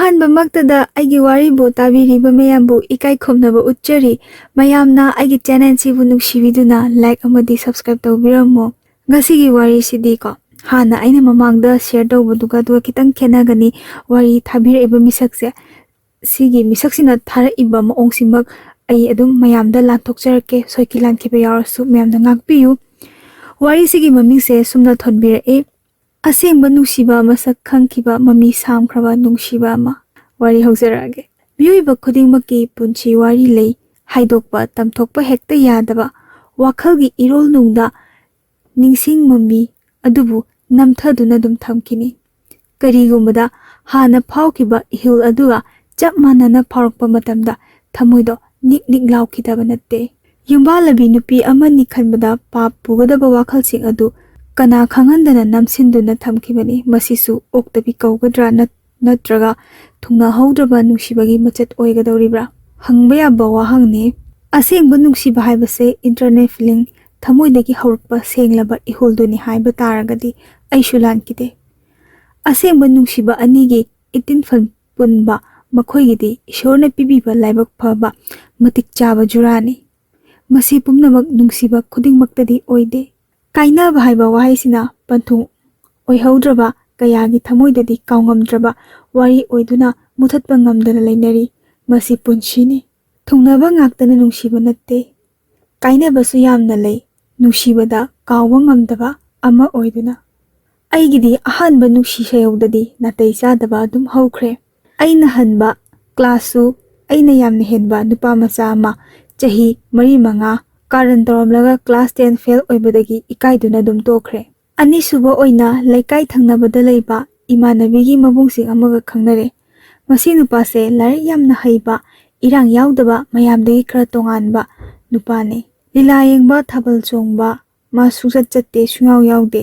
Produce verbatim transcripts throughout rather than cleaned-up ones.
ꯑꯍꯥꯟꯕꯃꯛꯇꯗ ꯑꯩꯒꯤ ꯋꯥꯔꯤꯕꯨ ꯇꯥꯕꯤꯔꯤꯕ ꯃꯌꯥꯝꯕꯨ ꯏꯀꯥꯏ ꯈꯨꯝꯅꯕ ꯎꯠꯆꯔꯤ꯫ ꯃꯌꯥꯝꯅ ꯑꯩꯒꯤ ꯆꯦꯅꯦꯜꯁꯤꯕꯨ ꯅꯨꯡꯁꯤꯕꯤꯗꯨꯅ ꯂꯥꯏꯛ ꯑꯃꯗꯤ ꯁꯕꯁꯀ꯭ꯔꯥꯏꯕ ꯇꯧꯕꯤꯔꯝꯃꯣ꯫ ꯉꯁꯤꯒꯤ ꯋꯥꯔꯤꯁꯤꯗꯤꯀꯣ, ꯍꯥꯟꯅ ꯑꯩꯅ ꯃꯃꯥꯡꯗ ꯁꯤꯌꯔ ꯇꯧꯕꯗꯨꯒ ꯑꯗꯨꯒ ꯈꯤꯇꯪ ꯈꯦꯠꯅꯒꯅꯤ꯫ ꯋꯥꯔꯤ ꯊꯥꯕꯤꯔꯛꯏꯕ ꯃꯤꯁꯛꯁꯦ, ꯁꯤꯒꯤ ꯃꯤꯁꯛꯁꯤꯅ ꯊꯥꯔꯛꯏꯕ ꯃꯑꯣꯡꯁꯤꯃꯛ ꯑꯩ ꯑꯗꯨꯝ ꯃꯌꯥꯝꯗ ꯂꯥꯟꯊꯣꯛꯆꯔꯛꯀꯦ꯫ ꯁꯣꯏꯈꯤ ꯂꯥꯟꯈꯤꯕ ꯌꯥꯎꯔꯁꯨ ꯃꯌꯥꯝꯅ ꯉꯥꯛꯄꯤꯌꯨ꯫ ꯋꯥꯔꯤꯁꯤꯒꯤ ꯃꯃꯤꯡꯁꯦ ꯁꯨꯝꯅ ꯊꯣꯟꯕꯤꯔꯛꯏ, ꯑꯁꯦꯡꯕ ꯅꯨꯡꯁꯤꯕ ꯃꯁꯛ ꯈꯪꯈꯤꯕ ꯃꯃꯤ ꯁꯥꯝꯈ꯭ꯔꯕ ꯅꯨꯡꯁꯤꯕ ꯑꯃ꯫ ꯋꯥꯔꯤ ꯍꯧꯖꯔꯛꯑꯒꯦ꯫ ꯃꯤꯑꯣꯏꯕ ꯈꯨꯗꯤꯡꯃꯛꯀꯤ ꯄꯨꯟꯁꯤ ꯋꯥꯔꯤ ꯂꯩ꯫ ꯍꯥꯏꯗꯣꯛꯄ ꯇꯝꯊꯣꯛꯄ ꯍꯦꯛꯇ ꯌꯥꯗꯕ ꯋꯥꯈꯜꯒꯤ ꯏꯔꯣꯜꯅꯨꯡꯗ ꯅꯤꯡꯁꯤꯡ ꯃꯃꯤ ꯑꯗꯨꯕꯨ ꯅꯝꯊꯗꯨꯅ ꯑꯗꯨꯝ ꯊꯝꯈꯤꯅꯤ꯫ ꯀꯔꯤꯒꯨꯝꯕꯗ ꯍꯥꯟꯅ ꯐꯥꯎꯈꯤꯕ ꯏꯍꯨꯜ ꯑꯗꯨꯒ ꯆꯞ ꯃꯥꯟꯅꯅ ꯐꯥꯎꯔꯛꯄ ꯃꯇꯝꯗ ꯊꯃꯣꯏꯗꯣ ꯅꯤꯛ ꯅꯤꯛ ꯂꯥꯎꯈꯤꯗꯕ ꯅꯠꯇꯦ꯫ ꯌꯨꯝꯕꯥꯜꯂꯕꯤ ꯅꯨꯄꯤ ꯑꯃꯅꯤ ꯈꯟꯕꯗ ꯄꯥꯞ ꯄꯨꯒꯗꯕ ꯋꯥꯈꯜꯁꯤꯡ ꯑꯗꯨ ꯀꯅꯥ ꯈꯪꯍꯟꯗꯅ ꯅꯝꯁꯤꯟꯗꯨꯅ ꯊꯝꯈꯤꯕꯅꯤ꯫ ꯃꯁꯤꯁꯨ ꯑꯣꯛꯇꯕꯤ ꯀꯧꯒꯗ꯭ꯔꯥ ꯅꯠ-, ꯅꯠꯇ꯭ꯔꯒ ꯊꯨꯡꯅꯍꯧꯗ꯭ꯔꯕ ꯅꯨꯡꯁꯤꯕꯒꯤ ꯃꯆꯠ ꯑꯣꯏꯒꯗꯧꯔꯤꯕ꯭ꯔꯥ? ꯍꯪꯕ ꯌꯥꯕ ꯋꯥꯍꯪꯅꯤ꯫ ꯑꯁꯦꯡꯕ ꯅꯨꯡꯁꯤꯕ ꯍꯥꯏꯕꯁꯦ internal feeling, ꯊꯃꯣꯏꯗꯒꯤ ꯍꯧꯔꯛꯄ ꯁꯦꯡꯂꯕ ꯏꯍꯨꯜꯗꯨꯅꯤ ꯍꯥꯏꯕ ꯇꯥꯔꯒꯗꯤ ꯑꯩꯁꯨ ꯂꯥꯟꯈꯤꯗꯦ꯫ ꯑꯁꯦꯡꯕ ꯅꯨꯡꯁꯤꯕ ꯑꯅꯤꯒꯤ ꯏꯇꯤꯟꯐꯝ ꯄꯨꯟꯕ, ꯃꯈꯣꯏꯒꯤꯗꯤ ꯏꯁꯣꯔꯅ ꯄꯤꯕꯤꯕ ꯂꯥꯏꯕꯛ ꯐꯕ, ꯃꯇꯤꯛ ꯆꯥꯕ ꯖꯨꯔꯥꯅꯤ꯫ ꯃꯁꯤ ꯄꯨꯝꯅꯃꯛ ꯅꯨꯡꯁꯤꯕ ꯈꯨꯗꯤꯡꯃꯛꯇꯗꯤ ꯑꯣꯏꯗꯦ꯫ ꯀꯥꯏꯅꯕ ꯍꯥꯏꯕ ꯋꯥꯍꯩꯁꯤꯅ ꯄꯟꯊꯨꯡ ꯑꯣꯏꯍꯧꯗ꯭ꯔꯕ ꯀꯌꯥꯒꯤ ꯊꯃꯣꯏꯗꯗꯤ ꯀꯥꯎꯉꯝꯗ꯭ꯔꯕ ꯋꯥꯔꯤ ꯑꯣꯏꯗꯨꯅ ꯃꯨꯊꯠꯄ ꯉꯝꯗꯅ ꯂꯩꯅꯔꯤ꯫ ꯃꯁꯤ ꯄꯨꯟꯁꯤꯅꯤ꯫ ꯊꯨꯡꯅꯕ ꯉꯥꯛꯇꯅ ꯅꯨꯡꯁꯤꯕ ꯅꯠꯇꯦ꯫ ꯀꯥꯏꯅꯕꯁꯨ ꯌꯥꯝꯅ ꯂꯩ, ꯅꯨꯡꯁꯤꯕꯗ ꯀꯥꯎꯕ ꯉꯝꯗꯕ ꯑꯃ ꯑꯣꯏꯗꯨꯅ꯫ ꯑꯩꯒꯤꯗꯤ ꯑꯍꯥꯟꯕ ꯅꯨꯡꯁꯤ ꯁꯩꯍꯧꯗꯗꯤ ꯅꯥꯇꯩ ꯆꯥꯗꯕ ꯑꯗꯨꯝ ꯍꯧꯈ꯭ꯔꯦ꯫ ꯑꯩꯅ ꯍꯟꯕ ꯀ꯭ꯂꯥꯁꯁꯨ ꯑꯩꯅ ꯌꯥꯝꯅ ꯍꯦꯟꯕ ꯅꯨꯄꯥ ꯃꯆꯥ ꯑꯃ, ꯆꯍꯤ ꯃꯔꯤ ꯃꯉꯥ, ꯀꯥꯔꯟ ꯇꯧꯔꯝꯂꯒ ꯀ꯭ꯂꯥꯁ ꯇꯦꯟ ꯐꯦꯜ ꯑꯣꯏꯕꯗꯒꯤ ꯏꯀꯥꯏꯗꯨꯅ ꯑꯗꯨꯝ ꯇꯣꯛꯈ꯭ꯔꯦ꯫ ꯑꯅꯤꯁꯨꯕ ꯑꯣꯏꯅ ꯂꯩꯀꯥꯏ ꯊꯪꯅꯕꯗ ꯂꯩꯕ ꯏꯃꯥꯟꯅꯕꯤꯒꯤ ꯃꯕꯨꯡꯁꯤꯡ ꯑꯃꯒ ꯈꯪꯅꯔꯦ꯫ ꯃꯁꯤ ꯅꯨꯄꯥꯁꯦ ꯂꯥꯏꯔꯤꯛ ꯌꯥꯝꯅ ꯍꯩꯕ, ꯏꯔꯥꯡ ꯌꯥꯎꯗꯕ, ꯃꯌꯥꯝꯗꯒꯤ ꯈꯔ ꯇꯣꯉꯥꯟꯕ ꯅꯨꯄꯥꯅꯤ꯫ ꯂꯤꯂꯥ ꯌꯦꯡꯕ, ꯊꯥꯕꯜ ꯆꯣꯡꯕ ꯃꯥ ꯁꯨꯡꯆꯠ ꯆꯠꯇꯦ, ꯁꯨꯡꯌꯥꯎ ꯌꯥꯎꯗꯦ꯫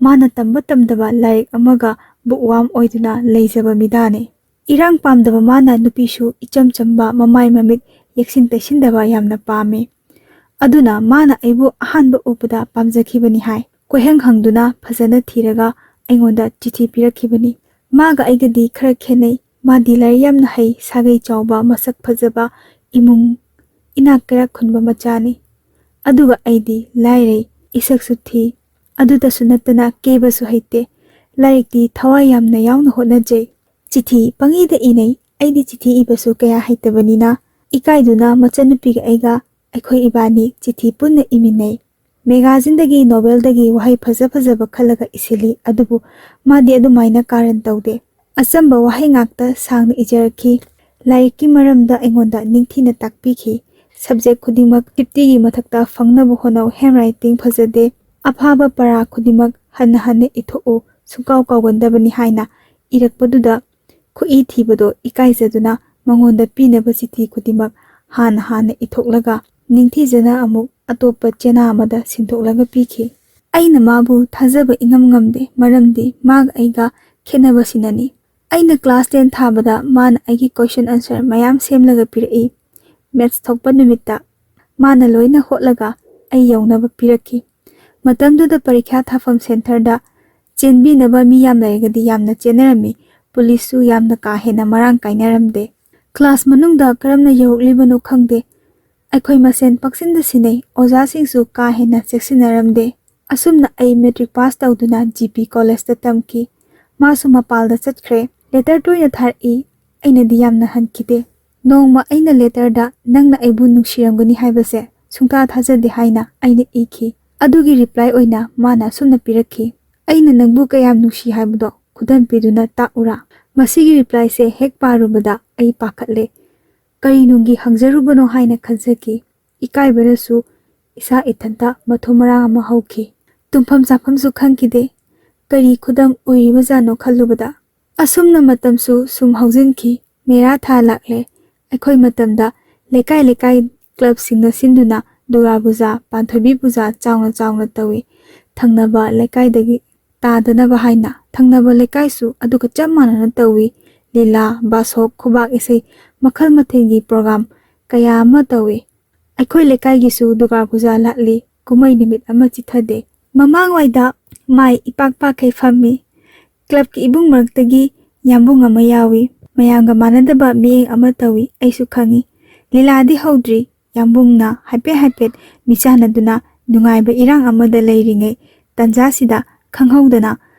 ꯃꯥꯅ ꯇꯝꯕ ꯇꯝꯗꯕ ꯂꯥꯏꯔꯤꯛ ꯑꯃꯒ bookworm ꯑꯣꯏꯗꯨꯅ ꯂꯩꯖꯕ ꯃꯤꯗꯥꯅꯤ꯫ ꯏꯔꯥꯡ ꯄꯥꯝꯗꯕ ꯃꯥꯅ ꯅꯨꯄꯤꯁꯨ ꯏꯆꯝ ꯆꯝꯕ, ꯃꯃꯥꯏ ꯃꯃꯤꯠ ꯌꯦꯛꯁꯤꯟ ꯇꯩꯁꯤꯟꯗꯕ ꯌꯥꯝꯅ ꯄꯥꯝꯃꯤ꯫ ꯑꯗꯨꯅ ꯃꯥꯅ ꯑꯩꯕꯨ ꯑꯍꯥꯟꯕ ꯎꯕꯗ ꯄꯥꯝꯖꯈꯤꯕꯅꯤ ꯍꯥꯏ꯫ ꯀꯣꯏꯍꯪ ꯍꯪꯗꯨꯅ ꯐꯖꯅ ꯊꯤꯔꯒ ꯑꯩꯉꯣꯟꯗ ꯆꯤꯊꯤ ꯄꯤꯔꯛꯈꯤꯕꯅꯤ꯫ ꯃꯥꯒ ꯑꯩꯒꯗꯤ ꯈꯔ ꯈꯦꯠꯅꯩ꯫ ꯃꯥꯗꯤ ꯂꯥꯏꯔꯤꯛ ꯌꯥꯝꯅ ꯍꯩ, ꯁꯥꯒꯩ ꯆꯥꯎꯕ, ꯃꯁꯛ ꯐꯖꯕ, ꯏꯃꯨꯡ ꯏꯅꯥꯛ ꯀꯩꯔꯥꯛ ꯈꯨꯟꯕ ꯃꯆꯥꯅꯤ꯫ ꯑꯗꯨꯒ ꯑꯩꯗꯤ ꯂꯥꯏꯔꯩ, ꯏꯁꯛꯁꯨ ꯊꯤ꯫ ꯑꯗꯨꯇꯁꯨ ꯅꯠꯇꯅ ꯀꯦꯕꯁꯨ ꯍꯩꯇꯦ꯫ ꯂꯥꯏꯔꯤꯛꯇꯤ ꯊꯋꯥꯏ ꯌꯥꯝꯅ ꯌꯥꯎꯅ ꯍꯣꯠꯅꯖꯩ꯫ ꯆꯤꯊꯤ ꯄꯪꯏꯗ ꯏꯅꯩ꯫ ꯑꯩꯗꯤ ꯆꯤꯊꯤ ꯏꯕꯁꯨ ꯀꯌꯥ ꯍꯩꯇꯕꯅꯤꯅ ꯏꯀꯥꯏꯗꯨꯅ ꯃꯆꯟꯅꯨꯄꯤꯒ ꯑꯩꯒ ꯑꯩꯈꯣꯏ ꯏꯕꯥꯅꯤ ꯆꯤꯊꯤ ꯄꯨꯟꯅ ꯏꯃꯤꯟꯅꯩ꯫ ꯃꯦꯒꯥꯖꯤꯟꯗꯒꯤ, ꯅꯣꯕꯦꯜꯗꯒꯤ ꯋꯥꯍꯩ ꯐꯖ ꯐꯖꯕ ꯈꯜꯂꯒ ꯏꯁꯤꯜꯂꯤ, ꯑꯗꯨꯕꯨ ꯃꯥꯗꯤ ꯑꯗꯨꯃꯥꯏꯅ ꯀꯥꯔꯟ ꯇꯧꯗꯦ꯫ ꯑꯆꯝꯕ ꯋꯥꯍꯩ ꯉꯥꯛꯇ ꯁꯥꯡꯅ ꯏꯖꯔꯛꯈꯤ꯫ ꯂꯥꯏꯔꯤꯛꯀꯤ ꯃꯔꯝꯗ ꯑꯩꯉꯣꯟꯗ ꯅꯤꯡꯊꯤꯅ ꯇꯥꯛꯄꯤꯈꯤ꯫ "ꯁꯕꯖꯦꯛ ꯈꯨꯗꯤꯡꯃꯛ ꯐꯤꯐꯇꯤꯒꯤ ꯃꯊꯛꯇ ꯐꯪꯅꯕ ꯍꯣꯠꯅꯧ, ꯍꯦꯟꯔꯥꯏꯇꯤꯡ ꯐꯖꯗꯦ꯫ ꯑꯐꯥꯕ ꯄꯔꯥ ꯈꯨꯗꯤꯡꯃꯛ ꯍꯟꯅ ꯍꯟꯅ ꯏꯊꯣꯛꯎ, ꯁꯨꯡꯀꯥꯎ ꯀꯥꯎꯒꯟꯗꯕꯅꯤ" ꯍꯥꯏꯅ ꯏꯔꯛꯄꯗꯨꯗ ꯈꯨꯠꯏ ꯊꯤꯕꯗꯣ ꯏꯀꯥꯏꯖꯗꯨꯅ ꯃꯉꯣꯟꯗ ꯄꯤꯅꯕ ꯆꯤꯊꯤ ꯈꯨꯗꯤꯡꯃꯛ ꯍꯥꯟꯅ ꯍꯥꯟꯅ ꯏꯊꯣꯛꯂꯒ ꯅꯤꯡꯊꯤꯖꯅ ꯑꯃꯨꯛ ꯑꯇꯣꯞꯄ ꯆꯦꯅꯥ ꯑꯃꯗ ꯁꯤꯟꯗꯣꯛꯂꯒ ꯄꯤꯈꯤ꯫ ꯑꯩꯅ ꯃꯥꯕꯨ ꯊꯥꯖꯕ ꯏꯉꯝ ꯉꯝꯗꯦ, ꯃꯔꯝꯗꯤ ꯃꯥꯒ ꯑꯩꯒ ꯈꯦꯠꯅꯕꯁꯤꯅꯅꯤ꯫ ꯑꯩꯅ ꯀ꯭ꯂꯥꯁ ꯇꯦꯟ ꯊꯥꯕꯗ ꯃꯥꯅ ꯑꯩꯒꯤ ꯀꯣꯏꯁꯟ ꯑꯟꯁꯔ ꯃꯌꯥꯝ ꯁꯦꯝꯂꯒ ꯄꯤꯔꯛꯏ꯫ ꯃꯦꯠꯁ ꯊꯣꯛꯄ ꯅꯨꯃꯤꯠꯇ ꯃꯥꯅ ꯂꯣꯏꯅ ꯍꯣꯠꯂꯒ ꯑꯩ ꯌꯧꯅꯕ ꯄꯤꯔꯛꯈꯤ꯫ ꯃꯇꯝꯗꯨꯗ ꯄꯔꯤꯈ꯭ꯌꯥ ꯊꯥꯐꯝ ꯁꯦꯟꯇꯔꯗ ꯆꯦꯟꯕꯤꯅꯕ ꯃꯤ ꯌꯥꯝ ꯂꯩꯔꯒꯗꯤ ꯌꯥꯝꯅ ꯆꯦꯟꯅꯔꯝꯃꯤ꯫ ꯄꯨꯂꯤꯁꯁꯨ ꯌꯥꯝꯅ ꯀꯥ ꯍꯦꯟꯅ ꯃꯔꯥꯡ ꯀꯥꯏꯅꯔꯝꯗꯦ꯫ ꯀ꯭ꯂꯥꯁ ꯃꯅꯨꯡꯗ ꯀꯔꯝꯅ ꯌꯧꯔꯛꯂꯤꯕꯅꯣ ꯈꯪꯗꯦ, ꯑꯩꯈꯣꯏ ꯃꯁꯦꯟ ꯄꯪꯁꯤꯟꯗ ꯁꯤꯟꯅꯩ꯫ ꯑꯣꯖꯥꯁꯤꯡꯁꯨ ꯀꯥ ꯍꯦꯟꯅ ꯆꯦꯛꯁꯤꯟꯅꯔꯝꯗꯦ꯫ ꯑꯁꯨꯝꯅ ꯑꯩ ꯃꯦꯇ꯭ꯔꯤꯛ ꯄꯥꯁ ꯇꯧꯗꯨꯅ ꯖꯤ ꯄꯤ ꯀꯣꯂꯦꯖꯇ ꯇꯝꯈꯤ꯫ ꯃꯥꯁꯨ ꯃꯄꯥꯜꯗ ꯆꯠꯈ꯭ꯔꯦ꯫ ꯂꯦꯇꯔ ꯇꯣꯏꯅ ꯊꯥꯔꯛꯏ꯫ ꯑꯩꯅꯗꯤ ꯌꯥꯝꯅ ꯍꯟꯈꯤꯗꯦ꯫ ꯅꯣꯡꯃ ꯑꯩꯅ ꯂꯦꯇꯔꯗ "ꯅꯪꯅ ꯑꯩꯕꯨ ꯅꯨꯡꯁꯤꯔꯝꯒꯅꯤ ꯍꯥꯏꯕꯁꯦ ꯁꯨꯡꯊꯥ ꯊꯥꯖꯗꯦ" ꯍꯥꯏꯅ ꯑꯩꯅ ꯏꯈꯤ꯫ ꯑꯗꯨꯒꯤ ꯔꯤꯄ꯭ꯂꯥꯏ ꯑꯣꯏꯅ ꯃꯥꯅ ꯑꯁꯨꯝꯅ ꯄꯤꯔꯛꯈꯤ, "ꯑꯩꯅ ꯅꯪꯕꯨ ꯀꯌꯥꯝ ꯅꯨꯡꯁꯤ ꯍꯥꯏꯕꯗꯣ ꯈꯨꯗꯝ ꯄꯤꯗꯨꯅ ꯇꯥꯛꯎꯔꯥ?" ꯃꯁꯤꯒꯤ ꯔꯤꯄ꯭ꯂꯥꯏꯁꯦ ꯍꯦꯛ ꯄꯥꯔꯨꯕꯗ ꯑꯩ ꯄꯥꯈꯠꯂꯦ꯫ ꯀꯔꯤꯅꯨꯡꯒꯤ ꯍꯪꯖꯔꯨꯕꯅꯣ ꯍꯥꯏꯅ ꯈꯟꯖꯈꯤ꯫ ꯏꯀꯥꯏꯕꯅꯁꯨ ꯏꯁꯥ ꯏꯊꯟꯇ ꯃꯊꯨꯝ ꯃꯔꯥꯡ ꯑꯃ ꯍꯧꯈꯤ꯫ ꯇꯨꯝꯐꯝ ꯆꯥꯐꯝꯁꯨ ꯈꯪꯈꯤꯗꯦ꯫ ꯀꯔꯤ ꯈꯨꯗꯝ ꯑꯣꯏꯔꯤꯕꯖꯥꯠꯅꯣ ꯈꯜꯂꯨꯕꯗ꯫ ꯑꯁꯨꯝꯅ ꯃꯇꯝꯁꯨ ꯁꯨꯝ ꯍꯧꯖꯤꯟꯈꯤ꯫ ꯃꯦꯔꯥ ꯊꯥ ꯂꯥꯛꯂꯦ꯫ ꯑꯩꯈꯣꯏ ꯃꯇꯝꯗ ꯂꯩꯀꯥꯏ ꯂꯩꯀꯥꯏ ꯀ꯭ꯂꯕꯁꯤꯡꯅ ꯁꯤꯟꯗꯨꯅ ꯗꯨꯔꯒꯥ ꯄꯨꯖꯥ, ꯄꯥꯟꯊꯣꯏꯕꯤ ꯄꯨꯖꯥ ꯆꯥꯎꯅ ꯆꯥꯎꯅ ꯇꯧꯏ꯫ ꯊꯪꯅꯕ ꯂꯩꯀꯥꯏꯗꯒꯤ ꯇꯥꯗꯅꯕ ꯍꯥꯏꯅ ꯊꯪꯅꯕ ꯂꯩꯀꯥꯏꯁꯨ ꯑꯗꯨꯒ ꯆꯞ ꯃꯥꯟꯅꯅ ꯇꯧꯏ꯫ ꯂꯤꯂꯥ, ꯕꯥꯁꯣꯛ, ꯈꯨꯕꯥꯛ ꯏꯁꯩ, ꯃꯈꯜ ꯃꯊꯦꯜꯒꯤ ꯄ꯭ꯔꯣꯒ꯭ꯔꯥꯝ ꯀꯌꯥ ꯑꯃ ꯇꯧꯏ꯫ ꯑꯩꯈꯣꯏ ꯂꯩꯀꯥꯏꯒꯤꯁꯨ ꯗꯨꯔꯒꯥ ꯄꯨꯖꯥ ꯂꯥꯛꯂꯤ꯫ ꯀꯨꯝꯍꯩ ꯅꯨꯃꯤꯠ ꯑꯃ ꯆꯤꯊꯗꯦ꯫ ꯃꯃꯥꯡꯋꯥꯏꯗ ꯃꯥꯏ ꯏꯄꯥꯛ ꯄꯥꯛꯈꯩ ꯐꯝꯃꯤ꯫ ꯀ꯭ꯂꯕꯀꯤ ꯏꯕꯨꯡ ꯃꯔꯛꯇꯒꯤ ꯌꯥꯝꯕꯨꯡ ꯑꯃ ꯌꯥꯎꯏ꯫ ꯃꯌꯥꯝꯒ ꯃꯥꯟꯅꯗꯕ ꯃꯤꯠꯌꯦꯡ ꯑꯃ ꯇꯧꯏ꯫ ꯑꯩꯁꯨ ꯈꯪꯏ꯫ ꯂꯤꯂꯥꯗꯤ ꯍꯧꯗ꯭ꯔꯤ꯫ ꯌꯥꯝꯕꯨꯡꯅ ꯍꯥꯏꯐꯦꯠ ꯍꯥꯏꯐꯦꯠ ꯃꯤꯆꯥꯟꯅꯗꯨꯅ ꯅꯨꯡꯉꯥꯏꯕ ꯏꯔꯥꯡ ꯑꯃꯗ ꯂꯩꯔꯤꯉꯩ ꯇꯟꯖꯥꯁꯤꯗ ꯈꯪꯍꯧꯗꯅ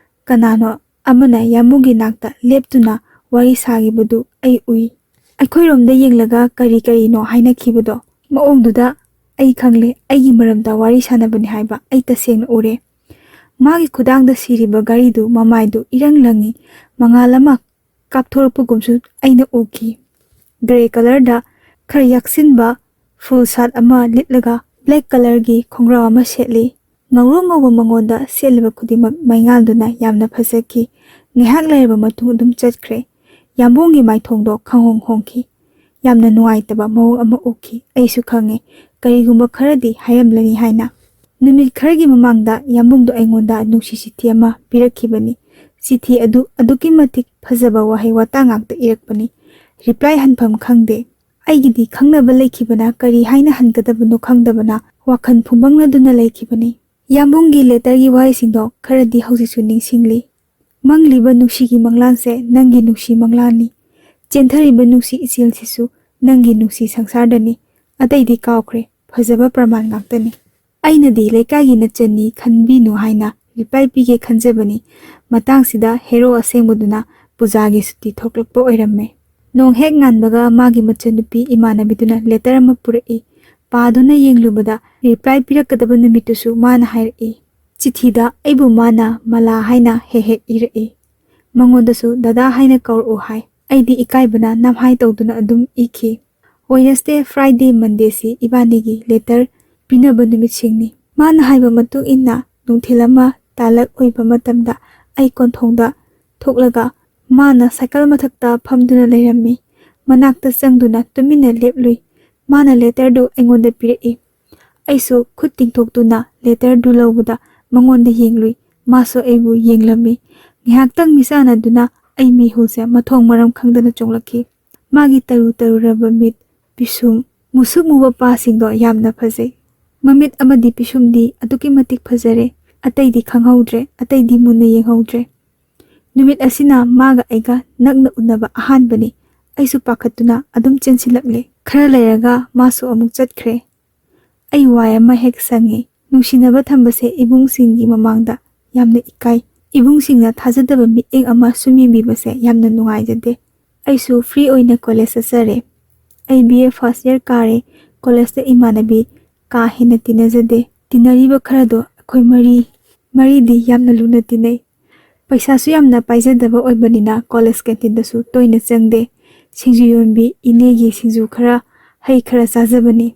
ꯀꯅꯥꯅꯣ ꯑꯃꯅ ꯌꯥꯝꯕꯨꯡꯒꯤ ꯅꯥꯛꯇ ꯂꯦꯞꯇꯨꯅ ꯋꯥꯔꯤ ꯁꯥꯈꯤꯕꯗꯨ ꯑꯩ ꯎꯏ꯫ ꯑꯩꯈꯣꯏꯔꯣꯝꯗ ꯌꯦꯡꯂꯒ ꯀꯔꯤ ꯀꯔꯤꯅꯣ ꯍꯥꯏꯅꯈꯤꯕꯗꯣ ꯃꯑꯣꯡꯗꯨꯗ ꯑꯩ ꯈꯪꯂꯦ꯫ ꯑꯩꯒꯤ ꯃꯔꯝꯗ ꯋꯥꯔꯤ ꯁꯥꯟꯅꯕꯅꯤ ꯍꯥꯏꯕ ꯑꯩ ꯇꯁꯦꯡꯅ ꯎꯔꯦ꯫ ꯃꯥꯒꯤ ꯈꯨꯗꯥꯡꯗ ꯁꯤꯔꯤꯕ ꯘꯔꯤꯗꯨ ꯃꯃꯥꯏꯗꯨ ꯏꯔꯪ ꯂꯪꯏ꯫ ꯃꯉꯥꯜ ꯑꯃ ꯀꯥꯞꯊꯣꯔꯛꯄꯒꯨꯝꯁꯨ ꯑꯩꯅ ꯎꯈꯤ꯫ ꯒ꯭ꯔꯦ ꯀꯂꯔꯗ ꯈꯔ ꯌꯥꯛꯁꯤꯟꯕ ꯐꯨꯜ ꯁꯥꯔꯠ ꯑꯃ ꯂꯤꯠꯂꯒ ꯕ꯭ꯂꯦꯛ ꯀꯂꯔꯒꯤ ꯈꯣꯡꯒ꯭ꯔꯥꯎ ꯑꯃ ꯁꯦꯠꯂꯤ꯫ ꯉꯧꯔꯣꯛ ꯉꯧꯕ ꯃꯉꯣꯟꯗ ꯁꯦꯠꯂꯤꯕ ꯈꯨꯗꯤꯡꯃꯛ ꯃꯩꯉꯥꯜꯗꯨꯅ ꯌꯥꯝꯅ ꯐꯖꯈꯤ꯫ ꯉꯥꯏꯍꯥꯛ ꯂꯩꯔꯕ ꯃꯇꯨꯡ ꯑꯗꯨꯝ ꯆꯠꯈ꯭ꯔꯦ꯫ ꯌꯥꯝꯕꯨꯡꯒꯤ ꯃꯥꯏꯊꯣꯡꯗꯣ ꯈꯪꯍꯣꯡ ꯍꯣꯡꯈꯤ꯫ ꯌꯥꯝꯅ ꯅꯨꯡꯉꯥꯏꯇꯕ ꯃꯑꯣꯡ ꯑꯃ ꯎꯈꯤ꯫ ꯑꯩꯁꯨ ꯈꯪꯉꯦ, ꯀꯔꯤꯒꯨꯝꯕ ꯈꯔꯗꯤ ꯍꯥꯏꯔꯝꯂꯅꯤ ꯍꯥꯏꯅ꯫ ꯅꯨꯃꯤꯠ ꯈꯔꯒꯤ ꯃꯃꯥꯡꯗ ꯌꯥꯝꯕꯨꯡꯗꯣ ꯑꯩꯉꯣꯟꯗ ꯅꯨꯡꯁꯤ ꯆꯤꯊꯤ ꯑꯃ ꯄꯤꯔꯛꯈꯤꯕꯅꯤ꯫ ꯆꯤꯊꯤ ꯑꯗꯨ ꯑꯗꯨꯛꯀꯤ ꯃꯇꯤꯛ ꯐꯖꯕ ꯋꯥꯍꯩ ꯋꯥꯇꯥ ꯉꯥꯛꯇ ꯏꯔꯛꯄꯅꯤ꯫ ꯔꯤꯄ꯭ꯂꯥꯏ ꯍꯟꯐꯝ ꯈꯪꯗꯦ꯫ ꯑꯩꯒꯤꯗꯤ ꯈꯪꯅꯕ ꯂꯩꯈꯤꯕꯅ ꯀꯔꯤ ꯍꯥꯏꯅ ꯍꯟꯒꯗꯕꯅꯣ ꯈꯪꯗꯕꯅ ꯋꯥꯈꯜ ꯐꯨꯝꯕꯪꯅꯗꯨꯅ ꯂꯩꯈꯤꯕꯅꯤ꯫ ꯌꯥꯝꯕꯨꯡꯒꯤ ꯂꯦꯇꯔꯒꯤ ꯋꯥꯍꯩꯁꯤꯡꯗꯣ ꯈꯔꯗꯤ ꯍꯧꯖꯤꯛꯁꯨ ꯅꯤꯡꯁꯤꯡꯂꯤ꯫ ꯃꯪꯂꯤꯕ ꯅꯨꯡꯁꯤꯒꯤ ꯃꯪꯂꯥꯟꯁꯦ ꯅꯪꯒꯤ ꯅꯨꯡꯁꯤ ꯃꯪꯂꯥꯟꯅꯤ꯫ ꯆꯦꯟꯊꯔꯤꯕ ꯅꯨꯡꯁꯤ ꯏꯆꯦꯜꯁꯤꯁꯨ ꯅꯪꯒꯤ ꯅꯨꯡꯁꯤ ꯁꯪꯁꯥꯔꯗꯅꯤ꯫ ꯑꯇꯩꯗꯤ ꯀꯥꯎꯈ꯭ꯔꯦ꯫ ꯐꯖꯕ ꯄ꯭ꯔꯃꯥꯟ ꯉꯥꯛꯇꯅꯤ꯫ ꯑꯩꯅꯗꯤ ꯂꯩꯀꯥꯏꯒꯤ ꯅꯆꯟꯅꯤ ꯈꯟꯕꯤꯅꯨ ꯍꯥꯏꯅ ꯔꯤꯄ꯭ꯂꯥꯏ ꯄꯤꯒꯦ ꯈꯟꯖꯕꯅꯤ꯫ ꯃꯇꯥꯡꯁꯤꯗ ꯍꯦꯔꯣ ꯑꯁꯦꯡꯕꯗꯨꯅ ꯄꯨꯖꯥꯒꯤ ꯁꯨꯇꯤ ꯊꯣꯛꯂꯛꯄ ꯑꯣꯏꯔꯝꯃꯦ꯫ ꯅꯣꯡ ꯍꯦꯛ ꯉꯥꯟꯕꯒ ꯃꯥꯒꯤ ꯃꯆꯟꯅꯨꯄꯤ ꯏꯃꯥꯟꯅꯕꯤꯗꯨꯅ ꯂꯦꯇꯔ ꯑꯃ ꯄꯨꯔꯛꯏ꯫ ꯄꯥꯗꯨꯅ ꯌꯦꯡꯂꯨꯕꯗ ꯔꯤꯄ꯭ꯂꯥꯏ ꯄꯤꯔꯛꯀꯗꯕ ꯅꯨꯃꯤꯠꯇꯨꯁꯨ ꯃꯥꯅ ꯍꯥꯏꯔꯛꯏ꯫ ꯆꯤꯊꯤꯗ ꯑꯩꯕꯨ ꯃꯥꯅ ꯃꯂꯥ ꯍꯥꯏꯅ ꯍꯦꯛ ꯍꯦꯛ ꯏꯔꯛꯏ꯫ ꯃꯉꯣꯟꯗꯁꯨ ꯗꯗꯥ ꯍꯥꯏꯅ ꯀꯧꯔꯛꯎ ꯍꯥꯏ꯫ ꯑꯩꯗꯤ ꯏꯀꯥꯏꯕꯅ ꯅꯝꯍꯥꯏ ꯇꯧꯗꯨꯅ ꯑꯗꯨꯝ ꯏꯈꯤ꯫ ꯋꯦꯅꯁꯗꯦ, ꯐ꯭ꯔꯥꯏꯗꯦ, ꯃꯟꯗꯦꯁꯤ ꯏꯕꯥꯅꯤꯒꯤ ꯂꯦꯇꯔ ꯄꯤꯅꯕ ꯅꯨꯃꯤꯠꯁꯤꯡꯅꯤ꯫ ꯃꯥꯅ ꯍꯥꯏꯕ ꯃꯇꯨꯡ ꯏꯟꯅ ꯅꯨꯡꯊꯤꯜ ꯑꯃ ꯇꯥꯂꯛ ꯑꯣꯏꯕ ꯃꯇꯝꯗ ꯑꯩ ꯀꯣꯟꯊꯣꯡꯗ ꯊꯣꯛꯂꯒ ꯃꯥꯅ ꯁꯥꯏꯀꯜ ꯃꯊꯛꯇ ꯐꯝꯗꯨꯅ ꯂꯩꯔꯝꯃꯤ꯫ ꯃꯅꯥꯛꯇ ꯆꯪꯗꯨꯅ ꯇꯨꯃꯤꯟꯅ ꯂꯦꯞꯂꯨꯏ꯫ ꯃꯥꯅ ꯂꯦꯇꯔꯗꯨ ꯑꯩꯉꯣꯟꯗ ꯄꯤꯔꯛꯏ꯫ ꯑꯩꯁꯨ ꯈꯨꯠ ꯇꯤꯡꯊꯣꯛꯇꯨꯅ ꯂꯦꯇꯔꯗꯨ ꯂꯧꯕꯗ ꯃꯉꯣꯟꯗ ꯌꯦꯡꯂꯨꯏ꯫ ꯃꯥꯁꯨ ꯑꯩꯕꯨ ꯌꯦꯡꯂꯝꯃꯤ꯫ ꯉꯥꯏꯍꯥꯛꯇꯪ ꯃꯤꯆꯥꯟꯅꯗꯨꯅ ꯑꯩ ꯃꯤꯍꯨꯜꯁꯦ ꯃꯊꯣꯡ ꯃꯔꯝ ꯈꯪꯗꯅ ꯆꯣꯡꯂꯛꯈꯤ꯫ ꯃꯥꯒꯤ ꯇꯔꯨ ꯇꯔꯨꯔꯕ ꯃꯤꯠ, ꯄꯤꯁꯨꯝ, ꯃꯨꯁꯨꯛ ꯃꯨꯕ ꯄꯥꯁꯤꯡꯗꯣ ꯌꯥꯝꯅ ꯐꯖꯩ꯫ ꯃꯃꯤꯠ ꯑꯃꯗꯤ ꯄꯤꯁꯨꯝꯗꯤ ꯑꯗꯨꯛꯀꯤ ꯃꯇꯤꯛ ꯐꯖꯔꯦ꯫ ꯑꯇꯩꯗꯤ ꯈꯪꯍꯧꯗ꯭ꯔꯦ, ꯑꯇꯩꯗꯤ ꯃꯨꯟꯅ ꯌꯦꯡꯍꯧꯗ꯭ꯔꯦ꯫ ꯅꯨꯃꯤꯠ ꯑꯁꯤꯅ ꯃꯥꯒ ꯑꯩꯒ ꯅꯛꯅ ꯎꯅꯕ ꯑꯍꯥꯟꯕꯅꯤ꯫ ꯑꯩꯁꯨ ꯄꯥꯈꯠꯇꯨꯅ ꯑꯗꯨꯝ ꯆꯦꯟꯁꯤꯜꯂꯛꯂꯦ꯫ ꯈꯔ ꯂꯩꯔꯒ ꯃꯥꯁꯨ ꯑꯃꯨꯛ ꯆꯠꯈ꯭ꯔꯦ꯫ ꯑꯩ ꯋꯥꯏ ꯑꯃ ꯍꯦꯛ ꯁꯪꯉꯤ꯫ ꯅꯨꯡꯁꯤꯅꯕ ꯊꯝꯕꯁꯦ ꯏꯕꯨꯡꯁꯤꯡꯒꯤ ꯃꯃꯥꯡꯗ ꯌꯥꯝꯅ ꯏꯀꯥꯏ꯫ ꯏꯕꯨꯡꯁꯤꯡꯅ ꯊꯥꯖꯗꯕ ꯃꯤꯠꯌꯦꯡ ꯑꯃ ꯁꯨꯝ ꯌꯦꯡꯕꯤꯕꯁꯦ ꯌꯥꯝꯅ ꯅꯨꯡꯉꯥꯏꯖꯗꯦ꯫ ꯑꯩꯁꯨ ꯐ꯭ꯔꯤ ꯑꯣꯏꯅ ꯀꯣꯂꯦꯖ ꯆꯠꯆꯔꯦ꯫ ꯑꯩ ꯕꯤ ꯑꯦ ꯐꯥꯔꯁ ꯏꯌꯥꯔ ꯀꯥꯔꯦ꯫ ꯀꯣꯂꯦꯖꯇ ꯏꯃꯥꯟꯅꯕꯤ ꯀꯥ ꯍꯦꯟꯅ ꯇꯤꯟꯅꯖꯗꯦ꯫ ꯇꯤꯟꯅꯔꯤꯕ ꯈꯔꯗꯣ ꯑꯩꯈꯣꯏ ꯃꯔꯤ, ꯃꯔꯤꯗꯤ ꯌꯥꯝꯅ ꯂꯨꯅ ꯇꯤꯟꯅꯩ꯫ ꯄꯩꯁꯥꯁꯨ ꯌꯥꯝꯅ ꯄꯥꯏꯖꯗꯕ ꯑꯣꯏꯕꯅꯤꯅ ꯀꯣꯂꯦꯖ ꯀꯦꯟꯇꯤꯟꯗꯁꯨ ꯇꯣꯏꯅ ꯆꯪꯗꯦ꯫ ꯁꯤꯡꯖꯨ ꯌꯣꯟꯕꯤ ꯏꯅꯦꯒꯤ ꯁꯤꯡꯖꯨ ꯈꯔ, ꯍꯩ ꯈꯔ ꯆꯥꯖꯕꯅꯤ꯫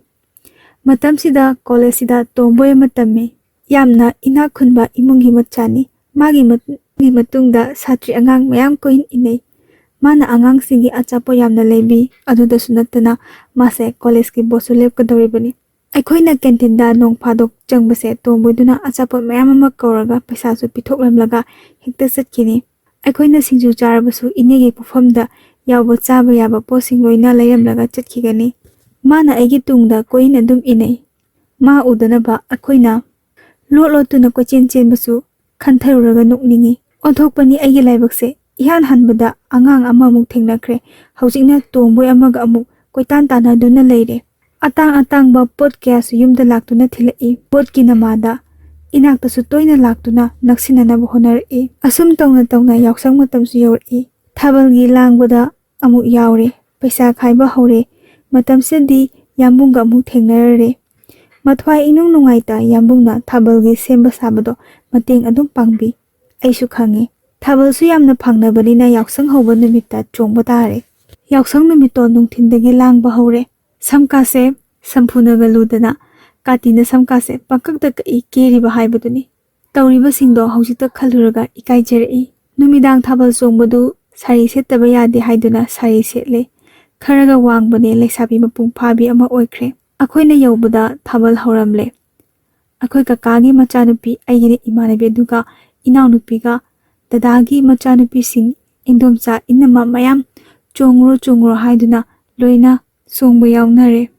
ꯃꯇꯝꯁꯤꯗ ꯀꯣꯂꯦꯖꯁꯤꯗ ꯇꯣꯝꯕꯣꯏ ꯑꯃ ꯇꯝꯃꯤ꯫ ꯌꯥꯝꯅ ꯏꯅꯥꯛ ꯈꯨꯟꯕ ꯏꯃꯨꯡꯒꯤ ꯃꯆꯥꯅꯤ꯫ ꯃꯥꯒꯤ ꯃꯠ-, ꯃꯥꯒꯤ ꯃꯇꯨꯡꯗ ꯁꯥꯇ꯭ꯔꯤ ꯑꯉꯥꯡ ꯃꯌꯥꯝ ꯀꯣꯏꯏꯟ ꯏꯟꯅꯩ꯫ ꯃꯥꯅ ꯑꯉꯥꯡꯁꯤꯡꯒꯤ ꯑꯆꯥꯄꯣꯠ ꯌꯥꯝꯅ ꯂꯩꯕꯤ꯫ ꯑꯗꯨꯗꯁꯨ ꯅꯠꯇꯅ ꯃꯥꯁꯦ ꯀꯣꯂꯦꯖꯀꯤ ꯕꯣꯁꯁꯨ ꯂꯦꯞꯀꯗꯧꯔꯤꯕꯅꯤ꯫ ꯑꯩꯈꯣꯏꯅ ꯀꯦꯟꯇꯤꯟꯗ ꯅꯣꯡ ꯐꯥꯗꯣꯛ ꯆꯪꯕꯁꯦ ꯇꯣꯝꯕꯣꯏꯗꯨꯅ ꯑꯆꯥꯄꯣꯠ ꯃꯌꯥꯝ ꯑꯃ ꯀꯧꯔꯒ ꯄꯩꯁꯥꯁꯨ ꯄꯤꯊꯣꯛꯂꯝꯂꯒ ꯍꯦꯛꯇ ꯆꯠꯈꯤꯅꯤ꯫ ꯑꯩꯈꯣꯏꯅ ꯁꯤꯡꯖꯨ ꯆꯥꯔꯕꯁꯨ ꯏꯅꯦꯒꯤ ꯄꯣꯠꯐꯝꯗ ꯌꯥꯎꯕ ꯆꯥꯕ ꯌꯥꯕ ꯄꯣꯠꯁꯤꯡ ꯂꯣꯏꯅ ꯂꯩꯔꯝꯂꯒ ꯆꯠꯈꯤꯒꯅꯤ꯫ ꯃꯥꯅ ꯑꯩꯒꯤ ꯇꯨꯡꯗ ꯀꯣꯏꯏꯟ ꯑꯗꯨꯝ ꯏꯟꯅꯩ꯫ ꯃꯥ ꯎꯗꯅꯕ ꯑꯩꯈꯣꯏꯅ ꯂꯣꯠ ꯂꯣꯠꯇꯨꯅ ꯀꯣꯏꯆꯦꯟ ꯆꯦꯟꯕꯁꯨ ꯈꯟꯊꯔꯨꯔꯒ ꯅꯣꯛꯅꯤꯡꯉꯤ꯫ ꯑꯣꯟꯊꯣꯛꯄꯅꯤ ꯑꯩꯒꯤ ꯂꯥꯏꯕꯛꯁꯦ꯫ ꯏꯍꯥꯟ ꯍꯥꯟꯕꯗ ꯑꯉꯥꯡ ꯑꯃꯃꯨꯛ ꯊꯦꯡꯅꯈ꯭ꯔꯦ꯫ ꯍꯧꯖꯤꯛꯅ ꯇꯣꯝꯕꯣꯏ ꯑꯃꯒ ꯑꯃꯨꯛ ꯀꯣꯏꯇꯥꯟ ꯇꯥꯟꯅꯗꯨꯅ ꯂꯩꯔꯦ꯫ ꯑꯇꯥꯡ ꯑꯇꯥꯡꯕ ꯄꯣꯠ ꯀꯌꯥꯁꯨ ꯌꯨꯝꯗ ꯂꯥꯛꯇꯨꯅ ꯊꯤꯜꯂꯛꯏ꯫ ꯄꯣꯠꯀꯤ ꯅꯃꯥꯗ ꯏꯅꯥꯛꯇꯁꯨ ꯇꯣꯏꯅ ꯂꯥꯛꯇꯨꯅ ꯅꯛꯁꯤꯟꯅꯅꯕ ꯍꯣꯠꯅꯔꯛꯏ꯫ ꯑꯁꯨꯝ ꯇꯧꯅ ꯇꯧꯅ ꯌꯥꯎꯁꯪ ꯃꯇꯝꯁꯨ ꯌꯧꯔꯛꯏ꯫ ꯊꯥꯕꯜꯒꯤ ꯂꯥꯡꯕꯗ ꯑꯃꯨꯛ ꯌꯥꯎꯔꯦ꯫ ꯄꯩꯁꯥ ꯈꯥꯏꯕ ꯍꯧꯔꯦ꯫ ꯃꯇꯝꯁꯤꯗꯗꯤ ꯌꯥꯝꯕꯨꯡꯒ ꯑꯃꯨꯛ ꯊꯦꯡꯅꯔꯔꯦ꯫ ꯃꯊ꯭ꯋꯥꯏ ꯏꯅꯨꯡ ꯅꯨꯡꯉꯥꯏꯇ ꯌꯥꯝꯕꯨꯡꯅ ꯊꯥꯕꯜꯒꯤ ꯁꯦꯝꯕ ꯁꯥꯕꯗꯣ ꯃꯇꯦꯡ ꯑꯗꯨꯝ ꯄꯥꯡꯕꯤ꯫ ꯑꯩꯁꯨ ꯈꯪꯉꯤ꯫ ꯊꯥꯕꯜꯁꯨ ꯌꯥꯝꯅ ꯐꯪꯅꯕꯅꯤꯅ ꯌꯥꯎꯁꯪ ꯍꯧꯕ ꯅꯨꯃꯤꯠꯇ ꯆꯣꯡꯕ ꯇꯥꯔꯦ꯫ ꯌꯥꯎꯁꯪ ꯅꯨꯃꯤꯠꯇꯣ ꯅꯨꯡꯊꯤꯟꯗꯒꯤ ꯂꯥꯡꯕ ꯍꯧꯔꯦ꯫ ꯁꯝꯀꯥꯁꯦ ꯁꯝꯐꯨꯅꯒ ꯂꯨꯗꯅ ꯀꯥꯇꯤꯅ ꯁꯝꯀꯥꯁꯦ ꯄꯪꯀꯛꯇ ꯀꯛꯏ ꯀꯦꯔꯤꯕ ꯍꯥꯏꯕꯗꯨꯅꯤ꯫ ꯇꯧꯔꯤꯕꯁꯤꯡꯗꯣ ꯍꯧꯖꯤꯛꯇ ꯈꯜꯂꯨꯔꯒ ꯏꯀꯥꯏꯖꯔꯛꯏ꯫ ꯅꯨꯃꯤꯗꯥꯡ ꯊꯥꯕꯜ ꯆꯣꯡꯕꯗꯨ ꯁꯥꯔꯤ ꯁꯦꯠꯇꯕ ꯌꯥꯗꯦ ꯍꯥꯏꯗꯨꯅ ꯁꯥꯔꯤ ꯁꯦꯠꯂꯦ꯫ ꯈꯔꯒ ꯋꯥꯡꯕꯅꯦ, ꯂꯩꯁꯥꯕꯤ ꯃꯄꯨꯡ ꯐꯥꯕꯤ ꯑꯃ ꯑꯣꯏꯈ꯭ꯔꯦ꯫ ꯑꯩꯈꯣꯏꯅ ꯌꯧꯕꯗ ꯊꯥꯕꯜ ꯍꯧꯔꯝꯂꯦ꯫ ꯑꯩꯈꯣꯏ ꯀꯀꯥꯒꯤ ꯃꯆꯥꯅꯨꯄꯤ, ꯑꯩꯒꯤꯅ ꯏꯃꯥꯟꯅꯕꯤ, ꯑꯗꯨꯒ ꯏꯅꯥꯎꯅꯨꯄꯤꯒ ꯗꯗꯥꯒꯤ ꯃꯆꯥꯅꯨꯄꯤꯁꯤꯡ, ꯏꯟꯗꯣꯝꯆꯥ, ꯏꯅꯝꯃ ꯃꯌꯥꯝ ꯆꯣꯡꯉꯨꯔꯣ, ꯆꯣꯡꯉꯨꯔꯣ ꯍꯥꯏꯗꯨꯅ ꯂꯣꯏꯅ ꯆꯣꯡꯕ ꯌꯥꯎꯅꯔꯦ꯫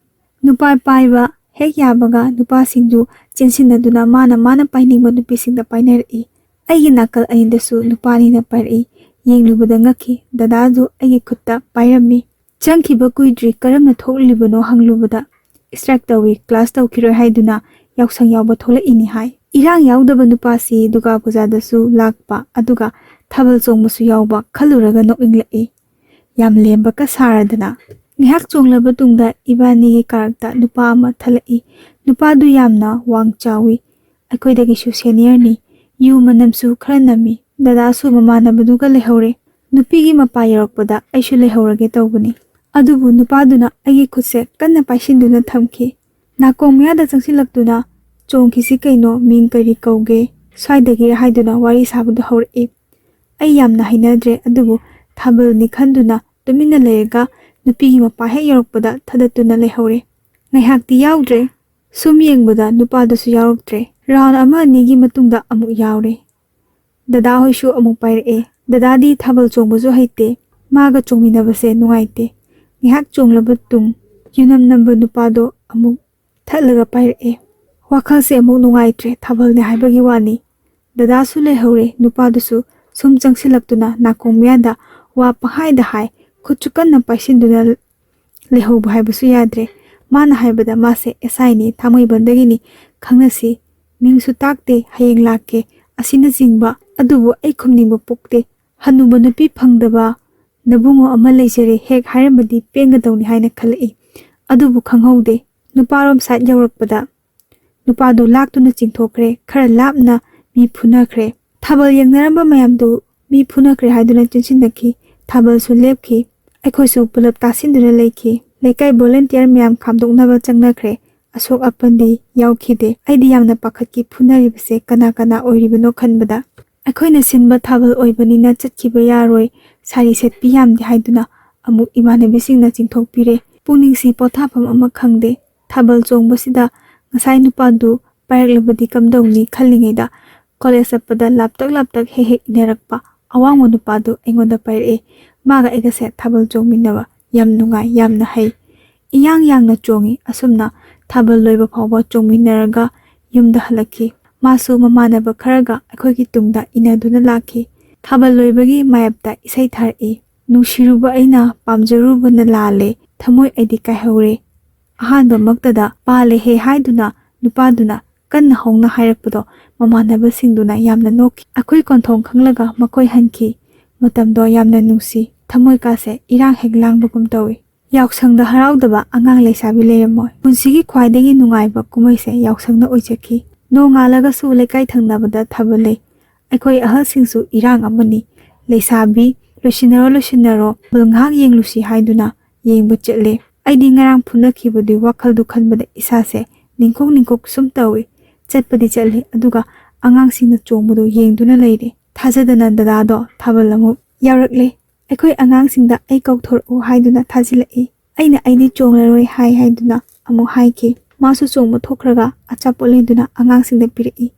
ꯅꯨꯄꯥ ꯄꯥꯏꯕ ꯍꯦꯛ ꯌꯥꯕꯒ ꯅꯨꯄꯥꯁꯤꯡꯗꯨ ꯆꯦꯟꯁꯤꯟꯅꯗꯨꯅ ꯃꯥꯅ ꯃꯥꯅ ꯄꯥꯏꯅꯤꯡꯕ ꯅꯨꯄꯤꯁꯤꯡꯗ ꯄꯥꯏꯅꯔꯛꯏ꯫ ꯑꯩꯒꯤ ꯅꯥꯀꯜ ꯑꯅꯤꯗꯁꯨ ꯅꯨꯄꯥ ꯑꯅꯤꯅ ꯄꯥꯏꯔꯛꯏ꯫ ꯌꯦꯡꯂꯨꯕꯗ ꯉꯛꯈꯤ꯫ ꯗꯗꯥꯗꯨ ꯑꯩꯒꯤ ꯈꯨꯠꯇ ꯄꯥꯏꯔꯝꯃꯤ꯫ ꯆꯪꯈꯤꯕ ꯀꯨꯏꯗ꯭ꯔꯤ, ꯀꯔꯝꯅ ꯊꯣꯛꯂꯤꯕꯅꯣ ꯍꯪꯂꯨꯕꯗ, "ꯏꯁꯇ꯭ꯔꯥꯏꯛ ꯇꯧꯏ, ꯀ꯭ꯂꯥꯁ ꯇꯧꯈꯤꯔꯣꯏ ꯍꯥꯏꯗꯨꯅ ꯌꯥꯎꯁꯪ ꯌꯥꯎꯕ ꯊꯣꯛꯂꯛꯏꯅꯤ" ꯍꯥꯏ꯫ ꯏꯔꯥꯡ ꯌꯥꯎꯗꯕ ꯅꯨꯄꯥꯁꯤ ꯗꯨꯔꯒꯥ ꯄꯨꯖꯥꯗꯁꯨ ꯂꯥꯛꯄ, ꯑꯗꯨꯒ ꯊꯥꯕꯜ ꯆꯣꯡꯕꯁꯨ ꯌꯥꯎꯕ ꯈꯜꯂꯨꯔꯒ ꯅꯣꯛꯅꯤꯡꯂꯛꯏ꯫ ꯌꯥꯝ ꯂꯦꯝꯕꯀ ꯁꯥꯔꯗꯅ꯫ ꯉꯥꯏꯍꯥꯛ ꯆꯣꯡꯂꯕ ꯇꯨꯡꯗ ꯏꯕꯥꯅꯤꯒꯤ ꯀꯥꯔꯛꯇ ꯅꯨꯄꯥ ꯑꯃ ꯊꯠꯂꯛꯏ꯫ ꯅꯨꯄꯥꯗꯨ ꯌꯥꯝꯅ ꯋꯥꯡ ꯆꯥꯎꯏ, ꯑꯩꯈꯣꯏꯗꯒꯤꯁꯨ ꯁꯦꯅꯤꯌꯔꯅꯤ꯫ ꯌꯨ ꯃꯅꯝꯁꯨ ꯈꯔ ꯅꯝꯃꯤ꯫ ꯗꯗꯥꯁꯨ ꯃꯃꯥꯟꯅꯕꯗꯨꯒ ꯂꯩꯍꯧꯔꯦ꯫ ꯅꯨꯄꯤꯒꯤ ꯃꯄꯥ ꯌꯧꯔꯛꯄꯗ ꯑꯩꯁꯨ ꯂꯩꯍꯧꯔꯒꯦ ꯇꯧꯕꯅꯤ꯫ ꯑꯗꯨꯕꯨ ꯅꯨꯄꯥꯗꯨꯅ ꯑꯩꯒꯤ ꯈꯨꯠꯁꯦ ꯀꯟꯅ ꯄꯥꯏꯁꯤꯟꯗꯨꯅ ꯊꯝꯈꯤ꯫ ꯅꯥꯀꯣꯡ ꯃꯌꯥꯗ ꯆꯪꯁꯤꯜꯂꯛꯇꯨꯅ, "ꯆꯣꯡꯈꯤꯁꯤ ꯀꯩꯅꯣ, ꯃꯤꯡ ꯀꯔꯤ ꯀꯧꯒꯦ?" ꯁ꯭ꯋꯥꯏꯗꯒꯤꯔ ꯍꯥꯏꯗꯨꯅ ꯋꯥꯔꯤ ꯁꯥꯕꯗꯨ ꯍꯧꯔꯛꯏ꯫ ꯑꯩ ꯌꯥꯝꯅ ꯍꯩꯅꯗ꯭ꯔꯦ, ꯑꯗꯨꯕꯨ ꯊꯥꯕꯜꯅꯤ ꯈꯟꯗꯨꯅ ꯇꯨꯃꯤꯟꯅ ꯂꯩꯔꯒ ꯅꯨꯄꯤꯒꯤ ꯃꯄꯥ ꯍꯦꯛ ꯌꯧꯔꯛꯄꯗ ꯊꯗꯠꯇꯨꯅ ꯂꯩꯍꯧꯔꯦ꯫ ꯉꯥꯏꯍꯥꯛꯇꯤ ꯌꯥꯎꯗ꯭ꯔꯦ꯫ ꯁꯨꯝ ꯌꯦꯡꯕꯗ ꯅꯨꯄꯥꯗꯨꯁꯨ ꯌꯥꯎꯔꯛꯇ꯭ꯔꯦ꯫ ꯔꯥꯎꯟ ꯑꯃ ꯑꯅꯤꯒꯤ ꯃꯇꯨꯡꯗ ꯑꯃꯨꯛ ꯌꯥꯎꯔꯦ꯫ ꯗꯗꯥ ꯍꯣꯏꯁꯨ ꯑꯃꯨꯛ ꯄꯥꯏꯔꯛꯑꯦ꯫ ꯗꯗꯥꯗꯤ ꯊꯥꯕꯜ ꯆꯣꯡꯕꯁꯨ ꯍꯩꯇꯦ꯫ ꯃꯥꯒ ꯆꯣꯡꯃꯤꯟꯅꯕꯁꯦ ꯅꯨꯡꯉꯥꯏꯇꯦ꯫ ꯉꯥꯏꯍꯥꯛ ꯆꯣꯡꯂꯕ ꯇꯨꯡ, ꯌꯨꯅꯝ ꯅꯝꯕ ꯅꯨꯄꯥꯗꯣ ꯑꯃꯨꯛ ꯊꯠꯂꯒ ꯄꯥꯏꯔꯛꯑꯦ꯫ ꯋꯥꯈꯜꯁꯦ ꯑꯃꯨꯛ ꯅꯨꯡꯉꯥꯏꯇ꯭ꯔꯦ, ꯊꯥꯕꯜꯅꯦ ꯍꯥꯏꯕꯒꯤ ꯋꯥꯅꯤ꯫ ꯗꯗꯥꯁꯨ ꯂꯩꯍꯧꯔꯦ, ꯅꯨꯄꯥꯗꯨꯁꯨ ꯁꯨꯝ ꯆꯪꯁꯤꯜꯂꯛꯇꯨꯅ ꯅꯥꯀꯣꯡ ꯃꯌꯥꯗ ꯋꯥ ꯄꯪꯍꯥꯏꯗ ꯍꯥꯏ, ꯈꯨꯠꯁꯨ ꯀꯟꯅ ꯄꯥꯏꯁꯤꯟꯗꯨꯅ ꯂꯩꯍꯧꯕ ꯍꯥꯏꯕꯁꯨ ꯌꯥꯗ꯭ꯔꯦ꯫ ꯃꯥꯅ ꯍꯥꯏꯕꯗ ꯃꯥꯁꯦ "ꯑꯦꯁ ꯑꯥꯏꯅꯤ, ꯊꯥꯡꯃꯩꯕꯟꯗꯒꯤꯅꯤ, ꯈꯪꯅꯁꯤ, ꯃꯤꯡꯁꯨ ꯇꯥꯛꯇꯦ, ꯍꯌꯦꯡ ꯂꯥꯛꯀꯦ" ꯑꯁꯤꯅꯆꯤꯡꯕ꯫ ꯑꯗꯨꯕꯨ ꯑꯩ ꯈꯨꯝꯅꯤꯡꯕ ꯄꯣꯛꯇꯦ꯫ ꯍꯅꯨꯕ ꯅꯨꯄꯤ ꯐꯪꯗꯕ ꯅꯕꯨꯡꯉꯣ ꯑꯃ ꯂꯩꯖꯔꯦ ꯍꯦꯛ ꯍꯥꯏꯔꯝꯃꯗꯤ ꯄꯦꯟꯒꯗꯧꯅꯤ ꯍꯥꯏꯅ ꯈꯜꯂꯛꯏ꯫ ꯑꯗꯨꯕꯨ ꯈꯪꯍꯧꯗꯦ꯫ ꯅꯨꯄꯥꯔꯣꯝ ꯁꯥꯏꯠ ꯌꯧꯔꯛꯄꯗ ꯅꯨꯄꯥꯗꯨ ꯂꯥꯛꯇꯨꯅ ꯆꯤꯡꯊꯣꯛꯈ꯭ꯔꯦ꯫ ꯈꯔ ꯂꯥꯞꯅ ꯃꯤ ꯐꯨꯅꯈ꯭ꯔꯦ꯫ ꯊꯥꯕꯜ ꯌꯦꯡꯅꯔꯝꯕ ꯃꯌꯥꯝꯗꯨ ꯃꯤ ꯐꯨꯅꯈ꯭ꯔꯦ ꯍꯥꯏꯗꯨꯅ ꯆꯦꯟꯁꯤꯟꯅꯈꯤ꯫ ꯊꯥꯕꯜꯁꯨ ꯂꯦꯞꯈꯤ꯫ ꯑꯩꯈꯣꯏꯁꯨ ꯄꯨꯂꯞ ꯇꯥꯁꯤꯟꯗꯨꯅ ꯂꯩꯈꯤ꯫ ꯂꯩꯀꯥꯏ ꯚꯣꯂꯨꯟꯇꯤꯌꯔ ꯃꯌꯥꯝ ꯈꯥꯝꯗꯣꯛꯅꯕ ꯆꯪꯅꯈ꯭ꯔꯦ꯫ ꯑꯁꯣꯛ ꯑꯄꯟꯗꯤ ꯌꯥꯎꯈꯤꯗꯦ꯫ ꯑꯩꯗꯤ ꯌꯥꯝꯅ ꯄꯥꯈꯠꯈꯤ꯫ ꯐꯨꯅꯔꯤꯕꯁꯦ ꯀꯅꯥ ꯀꯅꯥ ꯑꯣꯏꯔꯤꯕꯅꯣ ꯈꯟꯕꯗ꯫ ꯑꯩꯈꯣꯏꯅ ꯁꯤꯟꯕ ꯊꯥꯕꯜ ꯑꯣꯏꯕꯅꯤꯅ ꯆꯠꯈꯤꯕ ꯌꯥꯔꯣꯏ, ꯁꯥꯔꯤ ꯁꯦꯠꯄꯤ ꯌꯥꯝꯗꯦ ꯍꯥꯏꯗꯨꯅ ꯑꯃꯨꯛ ꯏꯃꯥꯟꯅꯕꯤꯁꯤꯡꯅ ꯆꯤꯡꯊꯣꯛꯄꯤꯔꯦ꯫ ꯄꯨꯛꯅꯤꯡꯁꯤ ꯄꯣꯊꯥꯐꯝ ꯑꯃ ꯈꯪꯗꯦ꯫ ꯊꯥꯕꯜ ꯆꯣꯡꯕꯁꯤꯗ ꯉꯁꯥꯏ ꯅꯨꯄꯥꯗꯨ ꯄꯥꯏꯔꯛꯂꯕꯗꯤ ꯀꯝꯗꯧꯅꯤ ꯈꯜꯂꯤꯉꯩꯗ, ꯀꯣꯂꯦꯖ ꯆꯠꯄꯗ ꯂꯥꯞꯇꯛ ꯂꯥꯞꯇꯛ ꯍꯦꯛ ꯍꯦꯛ ꯏꯟꯅꯔꯛꯄ ꯑꯋꯥꯡꯕ ꯅꯨꯄꯥꯗꯨ ꯑꯩꯉꯣꯟꯗ ꯄꯥꯏꯔꯛꯑꯦ꯫ ꯃꯥꯒ ꯑꯩꯒꯁꯦ ꯊꯥꯕꯜ ꯆꯣꯡꯃꯤꯟꯅꯕ ꯌꯥꯝ ꯅꯨꯡꯉꯥꯏ, ꯌꯥꯝꯅ ꯍꯩ꯫ ꯏꯌꯥꯡ ꯌꯥꯡꯅ ꯆꯣꯡꯉꯤ꯫ ꯑꯁꯨꯝꯅ ꯊꯥꯕꯜ ꯂꯣꯏꯕ ꯐꯥꯎꯕ ꯆꯣꯡꯃꯤꯟꯅꯔꯒ ꯌꯨꯝꯗ ꯍꯜꯂꯛꯈꯤ꯫ ꯃꯥꯁꯨ ꯃꯃꯥꯟꯅꯕ ꯈꯔꯒ ꯑꯩꯈꯣꯏꯒꯤ ꯇꯨꯡꯗ ꯏꯟꯅꯗꯨꯅ ꯂꯥꯛꯈꯤ꯫ ꯊꯥꯕꯜ ꯂꯣꯏꯕꯒꯤ ꯃꯥꯌꯞꯇ ꯏꯁꯩ ꯊꯥꯔꯛꯏ꯫ ꯅꯨꯡꯁꯤꯔꯨꯕ ꯑꯩꯅ ꯄꯥꯝꯖꯔꯨꯕꯅ ꯂꯥꯜꯂꯦ, ꯊꯃꯣꯏ ꯑꯩꯗꯤ ꯀꯥꯏꯍꯧꯔꯦ꯫ ꯑꯍꯥꯟꯕꯃꯛꯇꯗ "ꯄꯥꯜꯂꯦꯍꯦ" ꯍꯥꯏꯗꯨꯅ ꯅꯨꯄꯥꯗꯨꯅ ꯀꯟꯅ ꯍꯧꯅ ꯍꯥꯏꯔꯛꯄꯗꯣ ꯃꯃꯥꯟꯅꯕꯁꯤꯡꯗꯨꯅ ꯌꯥꯝꯅ ꯅꯣꯛꯈꯤ꯫ ꯑꯩꯈꯣꯏ ꯀꯣꯟꯊꯣꯡ ꯈꯪꯂꯒ ꯃꯈꯣꯏ ꯍꯟꯈꯤ꯫ ꯃꯇꯝꯗꯣ ꯌꯥꯝꯅ ꯅꯨꯡꯁꯤ꯫ ꯊꯃꯣꯏ ꯀꯥꯁꯦ ꯏꯔꯥꯡ ꯍꯦꯛ ꯂꯥꯡꯕꯒꯨꯝ ꯇꯧꯏ꯫ ꯌꯥꯎꯁꯪꯗ ꯍꯔꯥꯎꯗꯕ ꯑꯉꯥꯡ ꯂꯩꯁꯥꯕꯤ ꯂꯩꯔꯝꯃꯣꯏ꯫ ꯄꯨꯟꯁꯤꯒꯤ ꯈ꯭ꯋꯥꯏꯗꯒꯤ ꯅꯨꯡꯉꯥꯏꯕ ꯀꯨꯝꯍꯩꯁꯦ ꯌꯥꯎꯁꯪꯅ ꯑꯣꯏꯖꯈꯤ꯫ ꯅꯣꯡꯉꯥꯜꯂꯒꯁꯨ ꯂꯩꯀꯥꯏ ꯊꯪꯅꯕꯗ ꯊꯥꯕꯜ ꯂꯩ꯫ ꯑꯩꯈꯣꯏ ꯑꯍꯜꯁꯤꯡꯁꯨ ꯏꯔꯥꯡ ꯑꯃꯅꯤ꯫ ꯂꯩꯁꯥꯕꯤ, "ꯂꯣꯏꯁꯤꯟꯅꯔꯣ, ꯂꯣꯏꯁꯤꯟꯅꯔꯣ, ꯊꯥꯕꯜ ꯉꯥꯏꯍꯥꯛ ꯌꯦꯡꯂꯨꯁꯤ" ꯍꯥꯏꯗꯨꯅ ꯌꯦꯡꯕ ꯆꯠꯂꯦ꯫ ꯑꯩꯗꯤ ꯉꯔꯥꯡ ꯐꯨꯅꯈꯤꯕꯗꯨꯒꯤ ꯋꯥꯈꯜꯗꯨ ꯈꯟꯕꯗ ꯏꯁꯥꯁꯦ ꯅꯤꯡꯈꯣꯛ ꯅꯤꯡꯈꯣꯛ ꯁꯨꯝ ꯇꯧꯏ꯫ ꯆꯠꯄꯗꯤ ꯆꯠꯂꯤ, ꯑꯗꯨꯒ ꯑꯉꯥꯡꯁꯤꯡꯅ ꯆꯣꯡꯕꯗꯨ ꯌꯦꯡꯗꯨꯅ ꯂꯩꯔꯦ꯫ ꯊꯥꯖꯗꯅ ꯗꯗꯥꯗꯣ ꯊꯥꯕꯜ ꯑꯃꯨꯛ ꯌꯥꯎꯔꯛꯂꯦ꯫ ꯑꯩꯈꯣꯏ ꯑꯉꯥꯡꯁꯤꯡꯗ "ꯑꯩ ꯀꯧꯊꯣꯔꯛꯎ" ꯍꯥꯏꯗꯨꯅ ꯊꯥꯖꯤꯜꯂꯛꯏ꯫ ꯑꯩꯅ "ꯑꯩꯗꯤ ꯆꯣꯡꯂꯔꯣꯏ" ꯍꯥꯏ ꯍꯥꯏꯗꯨꯅ ꯑꯃꯨꯛ ꯍꯥꯏꯈꯤ꯫ ꯃꯥꯁꯨ ꯆꯣꯡꯕ ꯊꯣꯛꯈ꯭ꯔꯒ ꯑꯆꯥꯄꯣꯠ ꯂꯩꯗꯨꯅ ꯑꯉꯥꯡꯁꯤꯡꯗ ꯄꯤꯔꯛꯏ꯫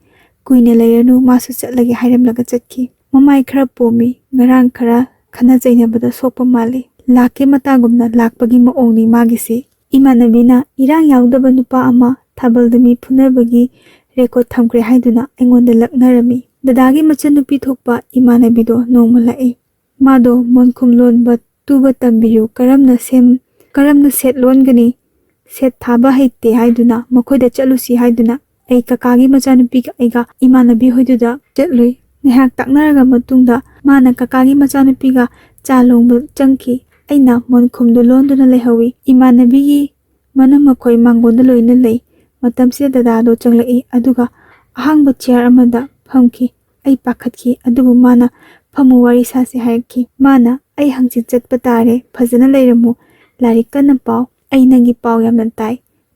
ꯀꯨꯏꯅ ꯂꯩꯔꯅꯨ, ꯃꯥꯁꯨ ꯆꯠꯂꯒꯦ ꯍꯥꯏꯔꯝꯂꯒ ꯆꯠꯈꯤ꯫ ꯃꯃꯥꯏ ꯈꯔ ꯄꯣꯝꯃꯤ, ꯉꯔꯥꯡ ꯈꯔ ꯈꯠꯅ ꯆꯩꯅꯕꯗ ꯁꯣꯛꯄ ꯃꯥꯜꯂꯤ꯫ ꯂꯥꯛꯀꯦ ꯃꯇꯥꯒꯨꯝꯅ ꯂꯥꯛꯄꯒꯤ ꯃꯑꯣꯡꯅꯤ ꯃꯥꯒꯤꯁꯤ꯫ ꯏꯃꯥꯟꯅꯕꯤꯅ ꯏꯔꯥꯡ ꯌꯥꯎꯗꯕ ꯅꯨꯄꯥ ꯑꯃ ꯊꯥꯕꯜꯗ ꯃꯤ ꯐꯨꯅꯕꯒꯤ ꯔꯦꯀꯣꯔꯗ ꯊꯝꯈ꯭ꯔꯦ ꯍꯥꯏꯗꯨꯅ ꯑꯩꯉꯣꯟꯗ ꯂꯛꯅꯔꯝꯃꯤ꯫ ꯗꯗꯥꯒꯤ ꯃꯆꯟꯅꯨꯄꯤ ꯊꯣꯛꯄ ꯏꯃꯥꯟꯅꯕꯤꯗꯣ ꯅꯣꯡꯃ ꯂꯥꯛꯏ꯫ ꯃꯥꯗꯣ ꯃꯣꯟꯈꯨꯝ ꯂꯣꯟꯕ ꯇꯨꯕ ꯇꯝꯕꯤꯌꯨ, ꯀꯔꯝꯅ ꯁꯦꯝ-, ꯀꯔꯝꯅ ꯁꯦꯠ ꯂꯣꯟꯒꯅꯤ, ꯁꯦꯠ ꯊꯥꯕ ꯍꯩꯇꯦ ꯍꯥꯏꯗꯨꯅ ꯃꯈꯣꯏꯗ ꯆꯠꯂꯨꯁꯤ ꯍꯥꯏꯗꯨꯅ ꯑꯩ ꯀꯀꯥꯒꯤ ꯃꯆꯥꯅꯨꯄꯤꯒ ꯑꯩꯒ ꯏꯃꯥꯟꯅꯕꯤ ꯍꯣꯏꯗꯨꯗ ꯆꯠꯂꯨꯏ꯫ ꯉꯥꯏꯍꯥꯛ ꯇꯥꯛꯅꯔꯕ ꯃꯇꯨꯡꯗ ꯃꯥꯅ ꯀꯀꯥꯒꯤ ꯃꯆꯥꯅꯨꯄꯤꯒ ꯆꯥ ꯂꯣꯟꯕ ꯆꯪꯈꯤ꯫ ꯑꯩꯅ ꯃꯣꯟꯈꯨꯝꯗꯨ ꯂꯣꯟꯗꯨꯅ ꯂꯩꯍꯧꯏ꯫ ꯏꯃꯥꯟꯅꯕꯤꯒꯤ ꯃꯅꯝ ꯃꯈꯣꯏ ꯃꯥꯡꯒꯣꯟꯗ ꯂꯣꯏꯅ ꯂꯩ꯫ ꯃꯇꯝꯁꯤꯗ ꯗꯗꯥꯗꯣ ꯆꯪꯂꯛꯏ, ꯑꯗꯨꯒ ꯑꯍꯥꯡꯕ ꯆꯤꯌꯥꯔ ꯑꯃꯗ ꯐꯝꯈꯤ꯫ ꯑꯩ ꯄꯥꯈꯠꯈꯤ, ꯑꯗꯨꯕꯨ ꯃꯥꯅ "ꯐꯝꯃꯨ, ꯋꯥꯔꯤ ꯁꯥꯁꯦ" ꯍꯥꯏꯔꯛꯈꯤ꯫ ꯃꯥꯅ "ꯑꯩ ꯍꯪꯆꯤꯠ ꯆꯠꯄ ꯇꯥꯔꯦ, ꯐꯖꯅ ꯂꯩꯔꯝꯃꯨ, ꯂꯥꯏꯔꯤꯛ ꯀꯟꯅ ꯄꯥꯎ꯫ ꯑꯩ ꯅꯪꯒꯤ ꯄꯥꯎ ꯌꯥꯝꯅ ꯇꯥꯏ꯫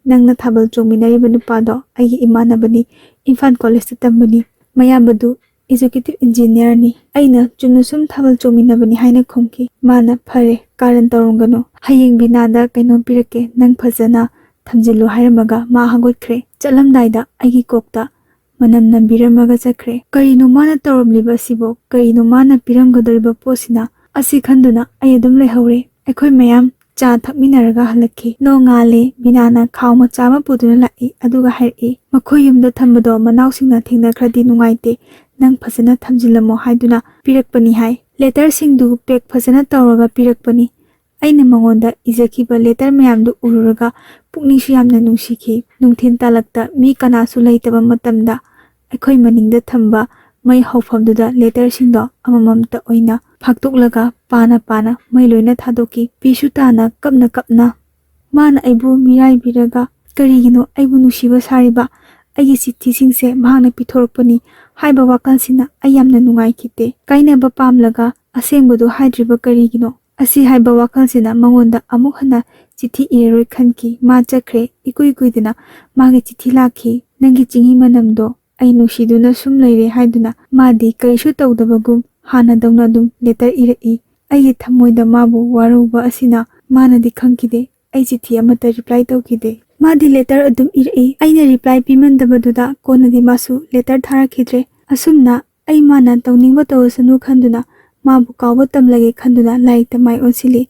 ꯅꯪꯅ ꯊꯥꯕꯜ ꯆꯣꯡꯃꯤꯟꯅꯔꯤꯕ ꯅꯨꯄꯥꯗꯣ ꯑꯩꯒꯤ ꯏꯃꯥꯟꯅꯕꯅꯤ, ꯏꯝꯐꯥꯜ ꯀꯣꯂꯦꯖꯇ ꯇꯝꯕꯅꯤ꯫ ꯃꯌꯥꯝꯕꯗꯨ ꯑꯦꯖꯨꯀꯦꯇꯤꯚ ꯏꯟꯖꯤꯅꯤꯌꯥꯔꯅꯤ꯫ ꯑꯩꯅ ꯆꯨꯝꯅ ꯁꯨꯝ ꯊꯥꯕꯜ ꯆꯣꯡꯃꯤꯟꯅꯕꯅꯤ" ꯍꯥꯏꯅ ꯈꯨꯝꯈꯤ꯫ ꯃꯥꯅ "ꯐꯔꯦ, ꯀꯥꯔꯟ ꯇꯧꯔꯝꯒꯅꯨ꯫ ꯍꯌꯦꯡ ꯕꯤꯅꯥꯗ ꯀꯩꯅꯣꯝ ꯄꯤꯔꯛꯀꯦ, ꯅꯪ ꯐꯖꯅ ꯊꯝꯖꯤꯜꯂꯨ" ꯍꯥꯏꯔꯝꯃꯒ ꯃꯥ ꯍꯧꯒꯠꯈ꯭ꯔꯦ꯫ ꯆꯠꯂꯝꯗꯥꯏꯗ ꯑꯩꯒꯤ ꯀꯣꯛꯇ ꯃꯅꯝ ꯅꯝꯕꯤꯔꯝꯃꯒ ꯆꯠꯈ꯭ꯔꯦ꯫ ꯀꯔꯤꯅꯣ ꯃꯥꯅ ꯇꯧꯔꯝꯂꯤꯕ ꯑꯁꯤꯕꯣ? ꯀꯔꯤꯅꯣ ꯃꯥꯅ ꯄꯤꯔꯝꯒꯗꯧꯔꯤꯕ ꯄꯣꯠꯁꯤꯅ? ꯑꯁꯤ ꯈꯟꯗꯨꯅ ꯑꯩ ꯑꯗꯨꯝ ꯂꯩꯍꯧꯔꯦ꯫ ꯑꯩꯈꯣꯏ ꯃꯌꯥꯝ ꯆꯥ ꯊꯛꯃꯤꯟꯅꯔꯒ ꯍꯜꯂꯛꯈꯤ꯫ ꯅꯣꯡꯉꯥꯜꯂꯦ, ꯕꯤꯅꯥꯅ ꯈꯥꯎ ꯃꯆꯥ ꯑꯃ ꯄꯨꯗꯨꯅ ꯂꯥꯛꯏ, ꯑꯗꯨꯒ ꯍꯥꯏꯔꯛꯏ, "ꯃꯈꯣꯏ ꯌꯨꯝꯗ ꯊꯝꯕꯗꯣ ꯃꯅꯥꯎꯁꯤꯡꯅ ꯊꯦꯡꯅꯈ꯭ꯔꯗꯤ ꯅꯨꯡꯉꯥꯏꯇꯦ, ꯅꯪ ꯐꯖꯅ ꯊꯝꯖꯤꯜꯂꯝꯃꯣ" ꯍꯥꯏꯗꯨꯅ ꯄꯤꯔꯛꯄꯅꯤ ꯍꯥꯏ꯫ ꯂꯦꯇꯔꯁꯤꯡꯗꯨ ꯄꯦꯛ ꯐꯖꯅ ꯇꯧꯔꯒ ꯄꯤꯔꯛꯄꯅꯤ꯫ ꯑꯩꯅ ꯃꯉꯣꯟꯗ ꯏꯖꯈꯤꯕ ꯂꯦꯇꯔ ꯃꯌꯥꯝꯗꯨ ꯎꯔꯨꯔꯒ ꯄꯨꯛꯅꯤꯡꯁꯨ ꯌꯥꯝꯅ ꯅꯨꯡꯁꯤꯈꯤ꯫ ꯅꯨꯡꯊꯤꯜ ꯇꯥꯂꯛꯇ ꯃꯤ ꯀꯅꯥꯁꯨ ꯂꯩꯇꯕ ꯃꯇꯝꯗ ꯑꯩꯈꯣꯏ ꯃꯅꯤꯡꯗ ꯊꯝꯕ ꯃꯩ ꯍꯧꯐꯝꯗꯨꯗ ꯂꯦꯇꯔꯁꯤꯡꯗꯣ ꯑꯃꯃꯝꯇ ꯑꯣꯏꯅ ꯐꯥꯛꯇꯣꯛꯂꯒ ꯄꯥꯅ ꯄꯥꯅ ꯃꯩ ꯂꯣꯏꯅ ꯊꯥꯗꯣꯛꯈꯤ꯫ ꯄꯤꯁꯨ ꯇꯥꯅ ꯀꯞꯅ ꯀꯞꯅ ꯃꯥꯅ ꯑꯩꯕꯨ ꯃꯤꯔꯥꯏꯕꯤꯔꯒ ꯀꯔꯤꯒꯤꯅꯣ ꯑꯩꯕꯨ ꯅꯨꯡꯁꯤꯕ ꯁꯥꯔꯤꯕ? ꯑꯩꯒꯤ ꯆꯤꯊꯤꯁꯤꯡꯁꯦ ꯃꯍꯥꯛꯅ ꯄꯤꯊꯣꯔꯛꯄꯅꯤ ꯍꯥꯏꯕ ꯋꯥꯈꯜꯁꯤꯅ ꯑꯩ ꯌꯥꯝꯅ ꯅꯨꯡꯉꯥꯏꯈꯤꯗꯦ꯫ ꯀꯥꯏꯅꯕ ꯄꯥꯝꯂꯒ ꯑꯁꯦꯡꯕꯗꯨ ꯍꯥꯏꯗ꯭ꯔꯤꯕ ꯀꯔꯤꯒꯤꯅꯣ? ꯑꯁꯤ ꯍꯥꯏꯕ ꯋꯥꯈꯜꯁꯤꯅ ꯃꯉꯣꯟꯗ ꯑꯃꯨꯛ ꯍꯟꯅ ꯆꯤꯊꯤ ꯏꯔꯔꯣꯏ ꯈꯟꯈꯤ꯫ ꯃꯥ ꯆꯠꯈ꯭ꯔꯦ꯫ ꯏꯀꯨꯏ ꯀꯨꯏꯗꯅ ꯃꯥꯒꯤ ꯆꯤꯊꯤ ꯂꯥꯛꯈꯤ꯫ "ꯅꯪꯒꯤ ꯆꯤꯡꯍꯤ ꯃꯅꯝꯗꯣ ꯑꯩ ꯅꯨꯡꯁꯤꯗꯨꯅ ꯁꯨꯝ ꯂꯩꯔꯦ" ꯍꯥꯏꯗꯨꯅ ꯃꯥꯗꯤ ꯀꯔꯤꯁꯨ ꯇꯧꯗꯕꯒꯨꯝ ꯍꯥꯟꯅꯗꯧꯅ ꯑꯗꯨꯝ ꯂꯦꯇꯔ ꯏꯔꯛꯏ꯫ ꯑꯩꯒꯤ ꯊꯃꯣꯏꯗ ꯃꯥꯕꯨ ꯋꯥꯔꯧꯕ ꯑꯁꯤꯅ ꯃꯥꯅꯗꯤ ꯈꯪꯈꯤꯗꯦ꯫ ꯑꯩ ꯆꯤꯊꯤ ꯑꯃꯠꯇ ꯔꯤꯄ꯭ꯂꯥꯏ ꯇꯧꯈꯤꯗꯦ꯫ ꯃꯥꯗꯤ ꯂꯦꯇꯔ ꯑꯗꯨꯝ ꯏꯔꯛꯏ꯫ ꯑꯩꯅ ꯔꯤꯄ꯭ꯂꯥꯏ ꯄꯤꯃꯟꯗꯕꯗꯨꯗ ꯀꯣꯟꯅꯗꯤ ꯃꯥꯁꯨ ꯂꯦꯇꯔ ꯊꯥꯔꯛꯈꯤꯗ꯭ꯔꯦ꯫ ꯑꯁꯨꯝꯅ ꯑꯩ ꯃꯥꯅ ꯇꯧꯅꯤꯡꯕ ꯇꯧꯔꯁꯅꯨ ꯈꯟꯗꯨꯅ ꯃꯥꯕꯨ ꯀꯥꯎꯕ ꯇꯝꯂꯒꯦ ꯈꯟꯗꯨꯅ ꯂꯥꯏꯔꯤꯛꯇ ꯃꯥꯏ ꯑꯣꯟꯁꯤꯜꯂꯤ꯫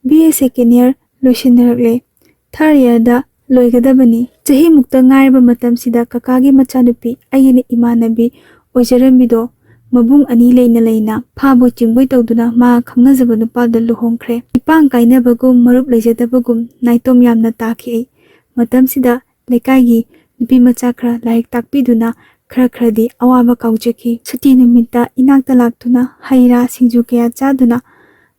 B A second year ꯂꯣꯏꯁꯤꯟꯅꯔꯛꯂꯦ꯫ ꯊꯥꯔꯠ ꯏꯌꯔꯗ ꯂꯣꯏꯒꯗꯕꯅꯤ꯫ ꯆꯍꯤꯃꯨꯛꯇ ꯉꯥꯏꯔꯕ ꯃꯇꯝꯁꯤꯗ ꯀꯀꯥꯒꯤ ꯃꯆꯥꯅꯨꯄꯤ, ꯑꯩꯒꯤꯅ ꯏꯃꯥꯟꯅꯕꯤ ꯑꯣꯏꯖꯔꯝꯕꯤꯗꯣ, ꯃꯕꯨꯡ ꯑꯅꯤ ꯂꯩꯅ ꯂꯩꯅ ꯐꯥꯕꯣꯏ ꯆꯤꯡꯕꯣꯏ ꯇꯧꯗꯨꯅ ꯃꯥ ꯈꯪꯅꯖꯕ ꯅꯨꯄꯥꯗ ꯂꯨꯍꯣꯡꯈ꯭ꯔꯦ꯫ ꯏꯄꯥꯡ ꯀꯥꯏꯅꯕꯒꯨꯝ ꯃꯔꯨꯞ ꯂꯩꯖꯗꯕꯒꯨꯝ ꯅꯥꯏꯇꯣꯝ ꯌꯥꯝꯅ ꯇꯥꯈꯤ ꯑꯩ꯫ ꯃꯇꯝꯁꯤꯗ ꯂꯩꯀꯥꯏꯒꯤ ꯅꯨꯄꯤ ꯃꯆꯥ ꯈꯔ ꯂꯥꯏꯔꯤꯛ ꯇꯥꯛꯄꯤꯗꯨꯅ ꯈꯔ ꯈꯔꯗꯤ ꯑꯋꯥꯕ ꯀꯥꯎꯖꯈꯤ꯫ ꯁꯨꯇꯤ ꯅꯨꯃꯤꯠꯇ ꯏꯅꯥꯛꯇ ꯂꯥꯛꯇꯨꯅ ꯍꯩ ꯔꯥ ꯁꯤꯡꯖꯨ ꯀꯌꯥ ꯆꯥꯗꯨꯅ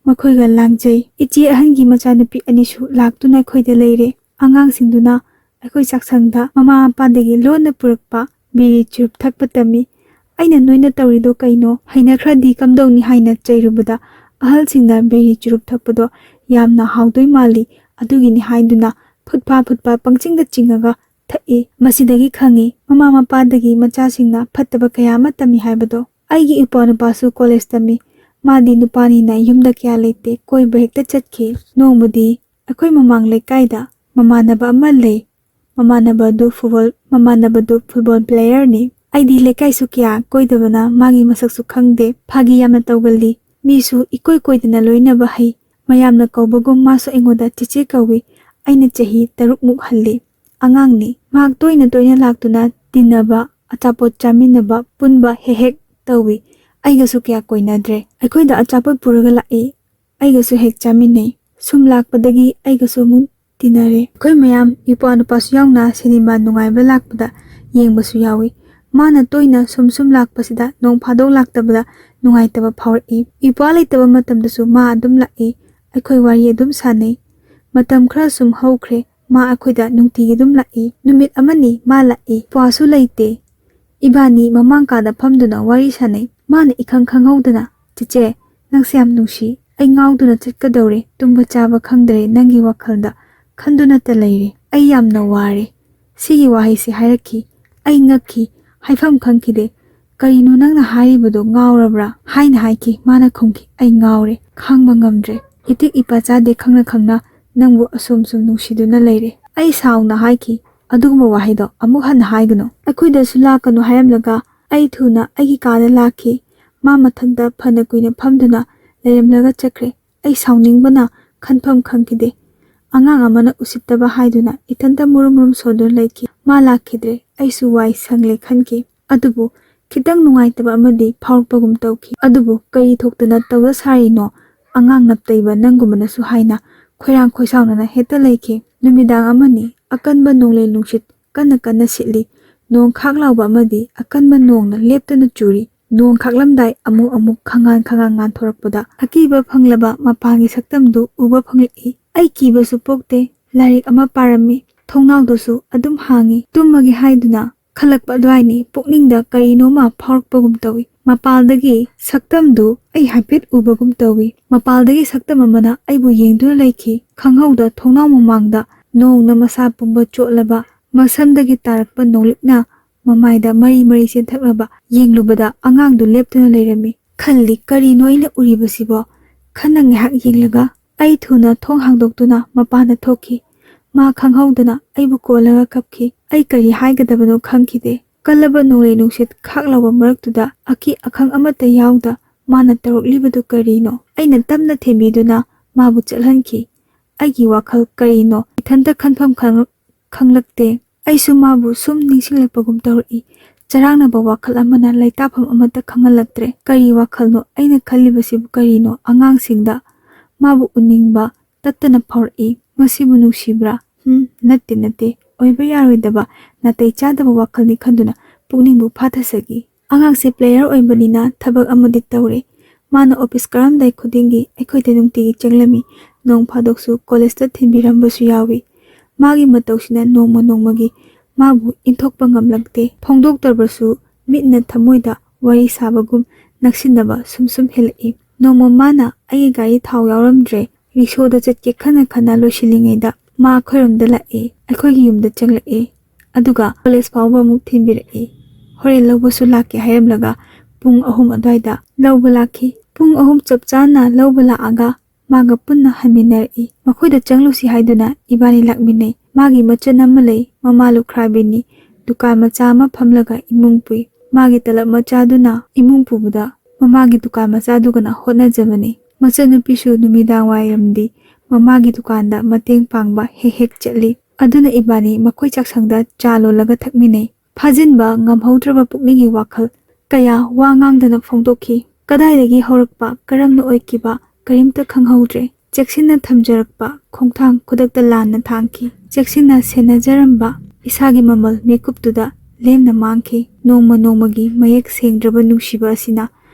ꯃꯈꯣꯏꯒ ꯂꯥꯡꯖꯩ꯫ ꯏꯆꯦ ꯑꯍꯟꯒꯤ ꯃꯆꯥꯅꯨꯄꯤ ꯑꯅꯤꯁꯨ ꯂꯥꯛꯇꯨꯅ ꯑꯩꯈꯣꯏꯗ ꯂꯩꯔꯦ꯫ ꯑꯉꯥꯡꯁꯤꯡꯗꯨꯅ ꯑꯩꯈꯣꯏ ꯆꯥꯛꯁꯪꯗ ꯃꯃꯥ ꯃꯄꯥꯗꯒꯤ ꯂꯣꯟꯅ ꯄꯨꯔꯛꯄ ꯕꯤꯔꯤ ꯆꯨꯔꯨꯞ ꯊꯛꯄ ꯇꯝꯃꯤ꯫ ꯑꯩꯅ "ꯅꯣꯏꯅ ꯇꯧꯔꯤꯗꯣ ꯀꯩꯅꯣ? ꯍꯩꯅꯈ꯭ꯔꯗꯤ ꯀꯝꯗꯧꯅꯤ?" ꯍꯥꯏꯅ ꯆꯩꯔꯨꯕꯗ, ꯑꯍꯜꯁꯤꯡꯅ ꯕꯤꯔꯤ ꯆꯨꯔꯨꯞ ꯊꯛꯄꯗꯣ ꯌꯥꯝꯅ ꯍꯥꯎꯗꯣꯏ ꯃꯥꯜꯂꯤ, ꯑꯗꯨꯒꯤꯅꯤ ꯍꯥꯏꯗꯨꯅ ꯐꯨꯠꯐꯥ ꯐꯨꯠꯐꯥ ꯄꯪꯆꯤꯡꯗ ꯆꯤꯡꯉꯒ ꯊꯛꯏ꯫ ꯃꯁꯤꯗꯒꯤ ꯈꯪꯉꯤ, ꯃꯃꯥ ꯃꯄꯥꯗꯒꯤ ꯃꯆꯥꯁꯤꯡꯅ ꯐꯠꯇꯕ ꯀꯌꯥ ꯑꯃ ꯇꯝꯃꯤ ꯍꯥꯏꯕꯗꯣ꯫ ꯑꯩꯒꯤ ꯏꯄ꯭ꯋꯥꯅꯨꯄꯥꯁꯨ ꯀꯣꯂꯦꯖ ꯇꯝꯃꯤ꯫ ꯃꯥꯗꯤ ꯅꯨꯄꯥꯅꯤꯅ ꯌꯨꯝꯗ ꯀꯌꯥ ꯂꯩꯇꯦ, ꯀꯣꯏꯕ ꯍꯦꯛꯇ ꯆꯠꯈꯤ꯫ ꯅꯣꯡꯃꯗꯤ ꯑꯩꯈꯣꯏ ꯃꯃꯥꯡ ꯂꯩꯀꯥꯏꯗ ꯃꯃꯥꯟꯅꯕ ꯑꯃ ꯂꯩ꯫ ꯃꯃꯥꯟꯅꯕ ꯑꯗꯨ ꯐꯨꯠꯕꯣꯜ, ꯃꯃꯥꯟꯅꯕꯗꯨ ꯐꯨꯠꯕꯣꯜ ꯄ꯭ꯂꯦꯌꯔꯅꯤ꯫ ꯑꯩꯗꯤ ꯂꯩꯀꯥꯏꯁꯨ ꯀꯌꯥ ꯀꯣꯏꯗꯕꯅ ꯃꯥꯒꯤ ꯃꯁꯛꯁꯨ ꯈꯪꯗꯦ꯫ ꯐꯥꯒꯤ ꯌꯥꯝꯅ ꯇꯧꯒꯜꯂꯤ꯫ ꯃꯤꯁꯨ ꯏꯀꯣꯏ ꯀꯣꯏꯗꯅ ꯂꯣꯏꯅꯕ ꯍꯩ꯫ ꯃꯌꯥꯝꯅ ꯀꯧꯕꯒꯨꯝ ꯃꯥꯁꯨ ꯑꯩꯉꯣꯟꯗ ꯆꯦꯆꯦ ꯀꯧꯏ꯫ ꯑꯩꯅ ꯆꯍꯤ ꯇꯔꯨꯛꯃꯨꯛ ꯍꯜꯂꯤ꯫ ꯑꯉꯥꯡꯅꯤ꯫ ꯃꯍꯥꯛ ꯇꯣꯏꯅ ꯇꯣꯏꯅ ꯂꯥꯛꯇꯨꯅ ꯇꯤꯟꯅꯕ, ꯑꯆꯥꯄꯣꯠ ꯆꯥꯃꯤꯟꯅꯕ, ꯄꯨꯟꯕ ꯍꯦꯛ ꯍꯦꯛ ꯇꯧꯏ꯫ ꯑꯩꯒꯁꯨ ꯀꯌꯥ ꯀꯣꯏꯅꯗ꯭ꯔꯦ꯫ ꯑꯩꯈꯣꯏꯗ ꯑꯆꯥꯄꯣꯠ ꯄꯨꯔꯒ ꯂꯥꯛꯏ꯫ ꯑꯩꯒꯁꯨ ꯍꯦꯛ ꯆꯥꯃꯤꯟꯅꯩ꯫ ꯁꯨꯝ ꯂꯥꯛꯄꯗꯒꯤ ꯑꯩꯒꯁꯨ ꯑꯃꯨꯛ ꯇꯤꯟꯅꯔꯦ꯫ ꯑꯩꯈꯣꯏ ꯃꯌꯥꯝ, ꯏꯄ꯭ꯋꯥ ꯅꯨꯄꯥꯁꯨ ꯌꯥꯎꯅ ꯁꯤꯅꯦꯃꯥ ꯅꯨꯡꯉꯥꯏꯕ ꯂꯥꯛꯄꯗ ꯌꯦꯡꯕꯁꯨ ꯌꯥꯎꯏ꯫ ꯃꯥꯅ ꯇꯣꯏꯅ ꯁꯨꯝ ꯁꯨꯝ ꯂꯥꯛꯄꯁꯤꯗ ꯅꯣꯡ ꯐꯥꯗꯣꯛ ꯂꯥꯛꯇꯕꯗ ꯅꯨꯡꯉꯥꯏꯇꯕ ꯐꯥꯎꯔꯛꯏ꯫ ꯏꯄ꯭ꯋꯥ ꯂꯩꯇꯕ ꯃꯇꯝꯗꯁꯨ ꯃꯥ ꯑꯗꯨꯝ ꯂꯥꯛꯏ꯫ ꯑꯩꯈꯣꯏ ꯋꯥꯔꯤ ꯑꯗꯨꯝ ꯁꯥꯟꯅꯩ꯫ ꯃꯇꯝ ꯈꯔ ꯁꯨꯝ ꯍꯧꯈ꯭ꯔꯦ꯫ ꯃꯥ ꯑꯩꯈꯣꯏꯗ ꯅꯨꯡꯇꯤꯒꯤ ꯑꯗꯨꯝ ꯂꯥꯛꯏ꯫ ꯅꯨꯃꯤꯠ ꯑꯃꯅꯤ ꯃꯥ ꯂꯥꯛꯏ꯫ ꯏꯄ꯭ꯋꯥꯁꯨ ꯂꯩꯇꯦ꯫ ꯏꯕꯥꯅꯤ ꯃꯃꯥꯡ ꯀꯥꯗ ꯐꯝꯗꯨꯅ ꯋꯥꯔꯤ ꯁꯥꯟꯅꯩ꯫ ꯃꯥꯅ ꯏꯈꯪ ꯈꯪꯍꯧꯗꯅ, "ꯆꯦꯆꯦ, ꯅꯪꯁꯦ ꯌꯥꯝ ꯅꯨꯡꯁꯤ꯫ ꯑꯩ ꯉꯥꯎꯗꯨꯅ ꯆꯠꯀꯗꯧꯔꯦ꯫ ꯇꯨꯝꯕ ꯆꯥꯕ ꯈꯪꯗ꯭ꯔꯦ꯫ ꯅꯪꯒꯤ ꯋꯥꯈꯜꯗ ꯈꯟꯗꯨꯅꯇ ꯂꯩꯔꯦ꯫ ꯑꯩ ꯌꯥꯝꯅ ꯋꯥꯔꯦ꯫" ꯁꯤꯒꯤ ꯋꯥꯍꯩꯁꯤ ꯍꯥꯏꯔꯛꯈꯤ꯫ ꯑꯩ ꯉꯛꯈꯤ꯫ ꯍꯥꯏꯐꯝ ꯈꯪꯈꯤꯗꯦ꯫ "ꯀꯔꯤꯅꯣ ꯅꯪꯅ ꯍꯥꯏꯔꯤꯕꯗꯣ? ꯉꯥꯎꯔꯕ꯭ꯔꯥ?" ꯍꯥꯏꯅ ꯍꯥꯏꯈꯤ꯫ ꯃꯥꯅ ꯈꯨꯝꯈꯤ, "ꯑꯩ ꯉꯥꯎꯔꯦ꯫ ꯈꯥꯡꯕ ꯉꯝꯗ꯭ꯔꯦ꯫ ꯏꯇꯤꯛ ꯏꯄꯥ ꯆꯥꯗꯦ ꯈꯪꯅ ꯈꯪꯅ ꯅꯪꯕꯨ ꯑꯁꯨꯝ ꯁꯨꯝ ꯅꯨꯡꯁꯤꯗꯨꯅ ꯂꯩꯔꯦ꯫" ꯑꯩ ꯁꯥꯎꯅ ꯍꯥꯏꯈꯤ, "ꯑꯗꯨꯒꯨꯝꯕ ꯋꯥꯍꯩꯗꯣ ꯑꯃꯨꯛ ꯍꯟꯅ ꯍꯥꯏꯒꯅꯨ꯫" ꯑꯩꯈꯣꯏꯗꯁꯨ ꯂꯥꯛꯀꯅꯨ ꯍꯥꯏꯔꯝꯂꯒ ꯑꯩ ꯊꯨꯅ ꯑꯩꯒꯤ ꯀꯥꯗ ꯂꯥꯛꯈꯤ꯫ ꯃꯥ ꯃꯊꯟꯇ ꯐꯅ ꯀꯨꯏꯅ ꯐꯝꯗꯨꯅ ꯂꯩꯔꯝꯂꯒ ꯆꯠꯈ꯭ꯔꯦ꯫ ꯑꯩ ꯁꯥꯎꯅꯤꯡꯕꯅ ꯈꯟꯐꯝ ꯈꯪꯈꯤꯗꯦ꯫ ꯑꯉꯥꯡ ꯑꯃꯅ ꯎꯁꯤꯠꯇꯕ ꯍꯥꯏꯗꯨꯅ ꯏꯊꯟꯇ ꯃꯨꯔꯨꯝ ꯃꯨꯔꯨꯝ ꯁꯣꯟꯗꯨꯅ ꯂꯩꯈꯤ꯫ ꯃꯥ ꯂꯥꯛꯈꯤꯗ꯭ꯔꯦ꯫ ꯑꯩꯁꯨ ꯋꯥꯏ ꯁꯪꯂꯦ ꯈꯟꯈꯤ꯫ ꯑꯗꯨꯕꯨ ꯈꯤꯇꯪ ꯅꯨꯡꯉꯥꯏꯇꯕ ꯑꯃꯗꯤ ꯐꯥꯎꯔꯛꯄꯒꯨꯝ ꯇꯧꯈꯤ꯫ ꯑꯗꯨꯕꯨ ꯀꯔꯤ ꯊꯣꯛꯇꯅ ꯇꯧꯖ ꯁꯥꯔꯤꯅꯣ? ꯑꯉꯥꯡ ꯅꯞꯇꯩꯕ ꯅꯪꯒꯨꯝꯕꯅꯁꯨ ꯍꯥꯏꯅ ꯈꯣꯏꯔꯥꯡ ꯈꯣꯏꯁꯥꯎꯅꯅ ꯍꯦꯛꯇ ꯂꯩꯈꯤ꯫ ꯅꯨꯃꯤꯗꯥꯡ ꯑꯃꯅꯤ꯫ ꯑꯀꯟꯕ ꯅꯣꯡꯂꯩ ꯅꯨꯡꯁꯤꯠ ꯀꯟꯅ ꯀꯟꯅ ꯁꯤꯠꯂꯤ꯫ ꯅꯣꯡ ꯈꯥꯛ ꯂꯥꯎꯕ ꯑꯃꯗꯤ ꯑꯀꯟꯕ ꯅꯣꯡꯅ ꯂꯦꯞꯇꯅ ꯆꯨꯔꯤ꯫ ꯅꯣꯡ ꯈꯥꯛꯂꯝꯗꯥꯏ ꯑꯃꯨꯛ ꯑꯃꯨꯛ ꯈꯪꯉꯥꯟ ꯈꯪꯉꯥꯟ ꯉꯥꯟꯊꯣꯔꯛꯄꯗ ꯑꯀꯤꯕ ꯐꯪꯂꯕ ꯃꯄꯥꯟꯒꯤ ꯁꯛꯇꯝꯗꯨ ꯎꯕ ꯐꯪꯂꯛꯏ꯫ ꯑꯩ ꯀꯤꯕꯁꯨ ꯄꯣꯛꯇꯦ꯫ ꯂꯥꯏꯔꯤꯛ ꯑꯃ ꯄꯥꯔꯝꯃꯤ꯫ ꯊꯣꯡꯅꯥꯎꯗꯨꯁꯨ ꯑꯗꯨꯝ ꯍꯥꯡꯉꯤ꯫ ꯇꯨꯝꯃꯒꯦ ꯍꯥꯏꯗꯨꯅ ꯈꯜꯂꯛꯄ ꯑꯗꯨꯋꯥꯏꯅꯤ ꯄꯨꯛꯅꯤꯡꯗ ꯀꯔꯤꯅꯣꯃ ꯐꯥꯎꯔꯛꯄꯒꯨꯝ ꯇꯧꯏ꯫ ꯃꯄꯥꯜꯗꯒꯤ ꯁꯛꯇꯝꯗꯨ ꯑꯩ ꯍꯥꯏꯐꯦꯠ ꯎꯕꯒꯨꯝ ꯇꯧꯏ꯫ ꯃꯄꯥꯜꯗꯒꯤ ꯁꯛꯇꯝ ꯑꯃꯅ ꯑꯩꯕꯨ ꯌꯦꯡꯗꯨꯅ ꯂꯩꯈꯤ꯫ ꯈꯪꯍꯧꯗ ꯊꯣꯡꯅꯥꯎ ꯃꯃꯥꯡꯗ ꯅꯣꯡꯅ ꯃꯁꯥ ꯄꯨꯝꯕ ꯆꯣꯠꯂꯕ ꯃꯁꯝꯗꯒꯤ ꯇꯥꯔꯛꯄ ꯅꯣꯡꯂꯤꯛꯅ ꯃꯃꯥꯏꯗ ꯃꯔꯤ ꯃꯔꯤ ꯆꯦꯟꯊꯛꯂꯕ ꯌꯦꯡꯂꯨꯕꯗ ꯑꯉꯥꯡꯗꯨ ꯂꯦꯞꯇꯨꯅ ꯂꯩꯔꯝꯃꯤ꯫ ꯈꯜꯂꯤ, "ꯀꯔꯤꯅꯣ ꯑꯩꯅ ꯎꯔꯤꯕꯁꯤꯕꯣ?" ꯈꯟꯅ ꯉꯥꯏꯍꯥꯛ ꯌꯦꯡꯂꯒ ꯑꯩ ꯊꯨꯅ ꯊꯣꯡ ꯍꯥꯡꯗꯣꯛꯇꯨꯅ ꯃꯄꯥꯟꯗ ꯊꯣꯛꯈꯤ꯫ ꯃꯥ ꯈꯪꯍꯧꯗꯅ ꯑꯩꯕꯨ ꯀꯣꯜꯂꯒ ꯀꯞꯈꯤ꯫ ꯑꯩ ꯀꯔꯤ ꯍꯥꯏꯒꯗꯕꯅꯣ ꯈꯪꯈꯤꯗꯦ꯫ ꯀꯜꯂꯕ ꯅꯣꯡꯂꯩ ꯅꯨꯡꯁꯤꯠ ꯈꯥꯛꯂꯕ ꯃꯔꯛꯇꯨꯗ ꯑꯀꯤ ꯑꯈꯪ ꯑꯃꯠꯇ ꯌꯥꯎꯗ ꯃꯥꯅ ꯇꯧꯔꯛꯂꯤꯕꯗꯨ ꯀꯔꯤꯅꯣ? ꯑꯩꯅ ꯇꯞꯅ ꯊꯦꯝꯕꯤꯗꯨꯅ ꯃꯥꯕꯨ ꯆꯠꯍꯟꯈꯤ꯫ ꯑꯩꯒꯤ ꯋꯥꯈꯜ ꯀꯔꯤꯅꯣ ꯏꯊꯟꯇ ꯈꯟꯐꯝ ꯈꯪ-, ꯈꯪꯂꯛꯇꯦ꯫ ꯑꯩꯁꯨ ꯃꯥꯕꯨ ꯁꯨꯝ ꯅꯤꯡꯁꯤꯡꯂꯛꯄꯒꯨꯝ ꯇꯧꯔꯛꯏ꯫ ꯆꯔꯥꯡꯅꯕ ꯋꯥꯈꯜ ꯑꯃꯅ ꯂꯩꯇꯥꯐꯝ ꯑꯃꯠꯇ ꯈꯪꯍꯜꯂꯛꯇ꯭ꯔꯦ꯫ ꯀꯔꯤ ꯋꯥꯈꯜꯅꯣ ꯑꯩꯅ ꯈꯜꯂꯤꯕꯁꯤꯕꯨ ꯀꯔꯤꯅꯣ? ꯑꯉꯥꯡꯁꯤꯡꯗ ꯃꯥꯕꯨ ꯎꯅꯤꯡꯕ ꯇꯠꯇꯅ ꯐꯥꯎꯔꯛꯏ꯫ ꯃꯁꯤꯕꯨ ꯅꯨꯡꯁꯤꯕ꯭ꯔꯥ? ꯍꯨꯝ, ꯅꯠꯇꯦ, ꯅꯠꯇꯦ꯫ ꯑꯣꯏꯕ ꯌꯥꯔꯣꯏꯗꯕ, ꯅꯥꯇꯩ ꯆꯥꯗꯕ ꯋꯥꯈꯜꯅꯤ ꯈꯟꯗꯨꯅ ꯄꯨꯛꯅꯤꯡꯕꯨ ꯐꯥꯊꯖꯈꯤ꯫ ꯑꯉꯥꯡꯁꯦ player ꯑꯣꯏꯕꯅꯤꯅ ꯊꯕꯛ ꯑꯃꯗꯤ ꯇꯧꯔꯦ꯫ ꯃꯥꯅ office ꯀꯥꯔꯝꯗꯥꯏ ꯈꯨꯗꯤꯡꯒꯤ ꯑꯩꯈꯣꯏꯗ ꯅꯨꯡꯇꯤꯒꯤ ꯆꯪꯂꯝꯃꯤ꯫ ꯅꯣꯡ ꯐꯥꯗꯣꯛꯁꯨ collegeꯇ ꯊꯤꯟꯕꯤꯔꯝꯕꯁꯨ ꯌꯥꯎꯏ꯫ ꯃꯥꯒꯤ ꯃꯇꯧꯁꯤꯅ ꯅꯣꯡꯃ ꯅꯣꯡꯃꯒꯤ ꯃꯥꯕꯨ ꯏꯟꯊꯣꯛꯄ ꯉꯝꯂꯛꯇꯦ꯫ ꯐꯣꯡꯗꯣꯛꯇ꯭ꯔꯕꯁꯨ ꯃꯤꯠꯅ ꯊꯃꯣꯏꯗ ꯋꯥꯔꯤ ꯁꯥꯕꯒꯨꯝ ꯅꯛꯁꯤꯟꯅꯕ ꯁꯨꯝ ꯁꯨꯝ ꯍꯦꯜꯂꯛꯏ꯫ ꯅꯣꯡꯃ ꯃꯥꯅ ꯑꯩꯒꯤ ꯒꯥꯔꯤ ꯊꯥꯎ ꯌꯥꯎꯔꯝꯗ꯭ꯔꯦ꯫ ꯔꯤꯛꯁꯣꯗ ꯆꯠꯀꯦ ꯈꯟꯅ ꯈꯟꯅ ꯂꯣꯏꯁꯤꯜꯂꯤꯉꯩꯗ ꯃꯥ ꯑꯩꯈꯣꯏꯔꯣꯝꯗ ꯂꯥꯛꯑꯦ, ꯑꯩꯈꯣꯏꯒꯤ ꯌꯨꯝꯗ ꯆꯪꯂꯛꯑꯦ꯫ ꯑꯗꯨꯒ college ꯐꯥꯎꯕ ꯑꯃꯨꯛ ꯊꯤꯟꯕꯤꯔꯛꯑꯦ꯫ ꯍꯣꯔꯦꯟ ꯂꯧꯕꯁꯨ ꯂꯥꯛꯀꯦ ꯍꯥꯏꯔꯝꯂꯒ ꯄꯨꯡ ꯑꯍꯨꯝ ꯑꯗꯨꯋꯥꯏꯗ ꯂꯧꯕ ꯂꯥꯛꯈꯤ꯫ ꯄꯨꯡ ꯑꯍꯨꯝ ꯆꯞ ꯆꯥꯅ ꯂꯧꯕ ꯂꯥꯛꯑꯒ ꯃꯥꯒ ꯄꯨꯟꯅ ꯍꯟꯃꯤꯟꯅꯔꯛꯏ꯫ ꯃꯈꯣꯏꯗ ꯆꯪꯂꯨꯁꯤ ꯍꯥꯏꯗꯨꯅ ꯏꯕꯥꯅꯤ ꯂꯥꯛꯃꯤꯟꯅꯩ꯫ ꯃꯥꯒꯤ ꯃꯆꯟ ꯑꯃ ꯂꯩ, ꯃꯃꯥ ꯂꯨꯈ꯭ꯔꯥꯕꯤꯅꯤ꯫ ꯗꯨꯀꯥꯟ ꯃꯆꯥ ꯑꯃ ꯐꯝꯂꯒ ꯏꯃꯨꯡ ꯄꯨꯏ꯫ ꯃꯥꯒꯤ ꯇꯂꯞ ꯃꯆꯥꯗꯨꯅ ꯏꯃꯨꯡ ꯄꯨꯕꯗ ꯃꯃꯥꯒꯤ ꯗꯨꯀꯥꯟ ꯃꯆꯥꯗꯨꯒꯅ ꯍꯣꯠꯅꯖꯕꯅꯤ꯫ ꯃꯆꯟꯅꯨꯄꯤꯁꯨ ꯅꯨꯃꯤꯗꯥꯡ ꯋꯥꯏꯔꯝꯗꯤ ꯃꯃꯥꯒꯤ ꯗꯨꯀꯥꯟꯗ ꯃꯇꯦꯡ ꯄꯥꯡꯕ ꯍꯦꯛ ꯍꯦꯛ ꯆꯠꯂꯤ꯫ ꯑꯗꯨꯅ ꯏꯕꯥꯅꯤ ꯃꯈꯣꯏ ꯆꯥꯛꯁꯪꯗ ꯆꯥ ꯂꯣꯜꯂꯒ ꯊꯛꯃꯤꯟꯅꯩ꯫ ꯐꯥꯖꯤꯟꯕ ꯉꯝꯍꯧꯗ꯭ꯔꯕ ꯄꯨꯛꯅꯤꯡꯒꯤ ꯋꯥꯈꯜ ꯀꯌꯥ ꯋꯥ ꯉꯥꯡꯗꯅ ꯐꯣꯡꯗꯣꯛꯈꯤ꯫ ꯀꯗꯥꯏꯗꯒꯤ ꯍꯧꯔꯛꯄ, ꯀꯔꯝꯅ ꯑꯣꯏꯈꯤꯕ, ꯀꯔꯤꯝꯇ ꯈꯪꯍꯧꯗ꯭ꯔꯦ꯫ ꯆꯦꯛꯁꯤꯟꯅ ꯊꯝꯖꯔꯛꯄ ꯈꯣꯡꯊꯥꯡ ꯈꯨꯗꯛꯇ ꯂꯥꯟꯅ ꯊꯥꯡꯈꯤ꯫ ꯆꯦꯛꯁꯤꯟꯅ ꯁꯦꯟꯅꯖꯔꯝꯕ ꯏꯁꯥꯒꯤ ꯃꯃꯜ ꯃꯤꯀꯨꯞꯇꯨꯗ ꯂꯦꯝꯅ ꯃꯥꯡꯈꯤ꯫ ꯅꯣꯡꯃ ꯅꯣꯡꯃꯒꯤ ꯃꯌꯦꯛ ꯁꯦꯡꯗ꯭ꯔꯕ ꯅꯨꯡꯁꯤꯕ ꯑꯁꯤꯅ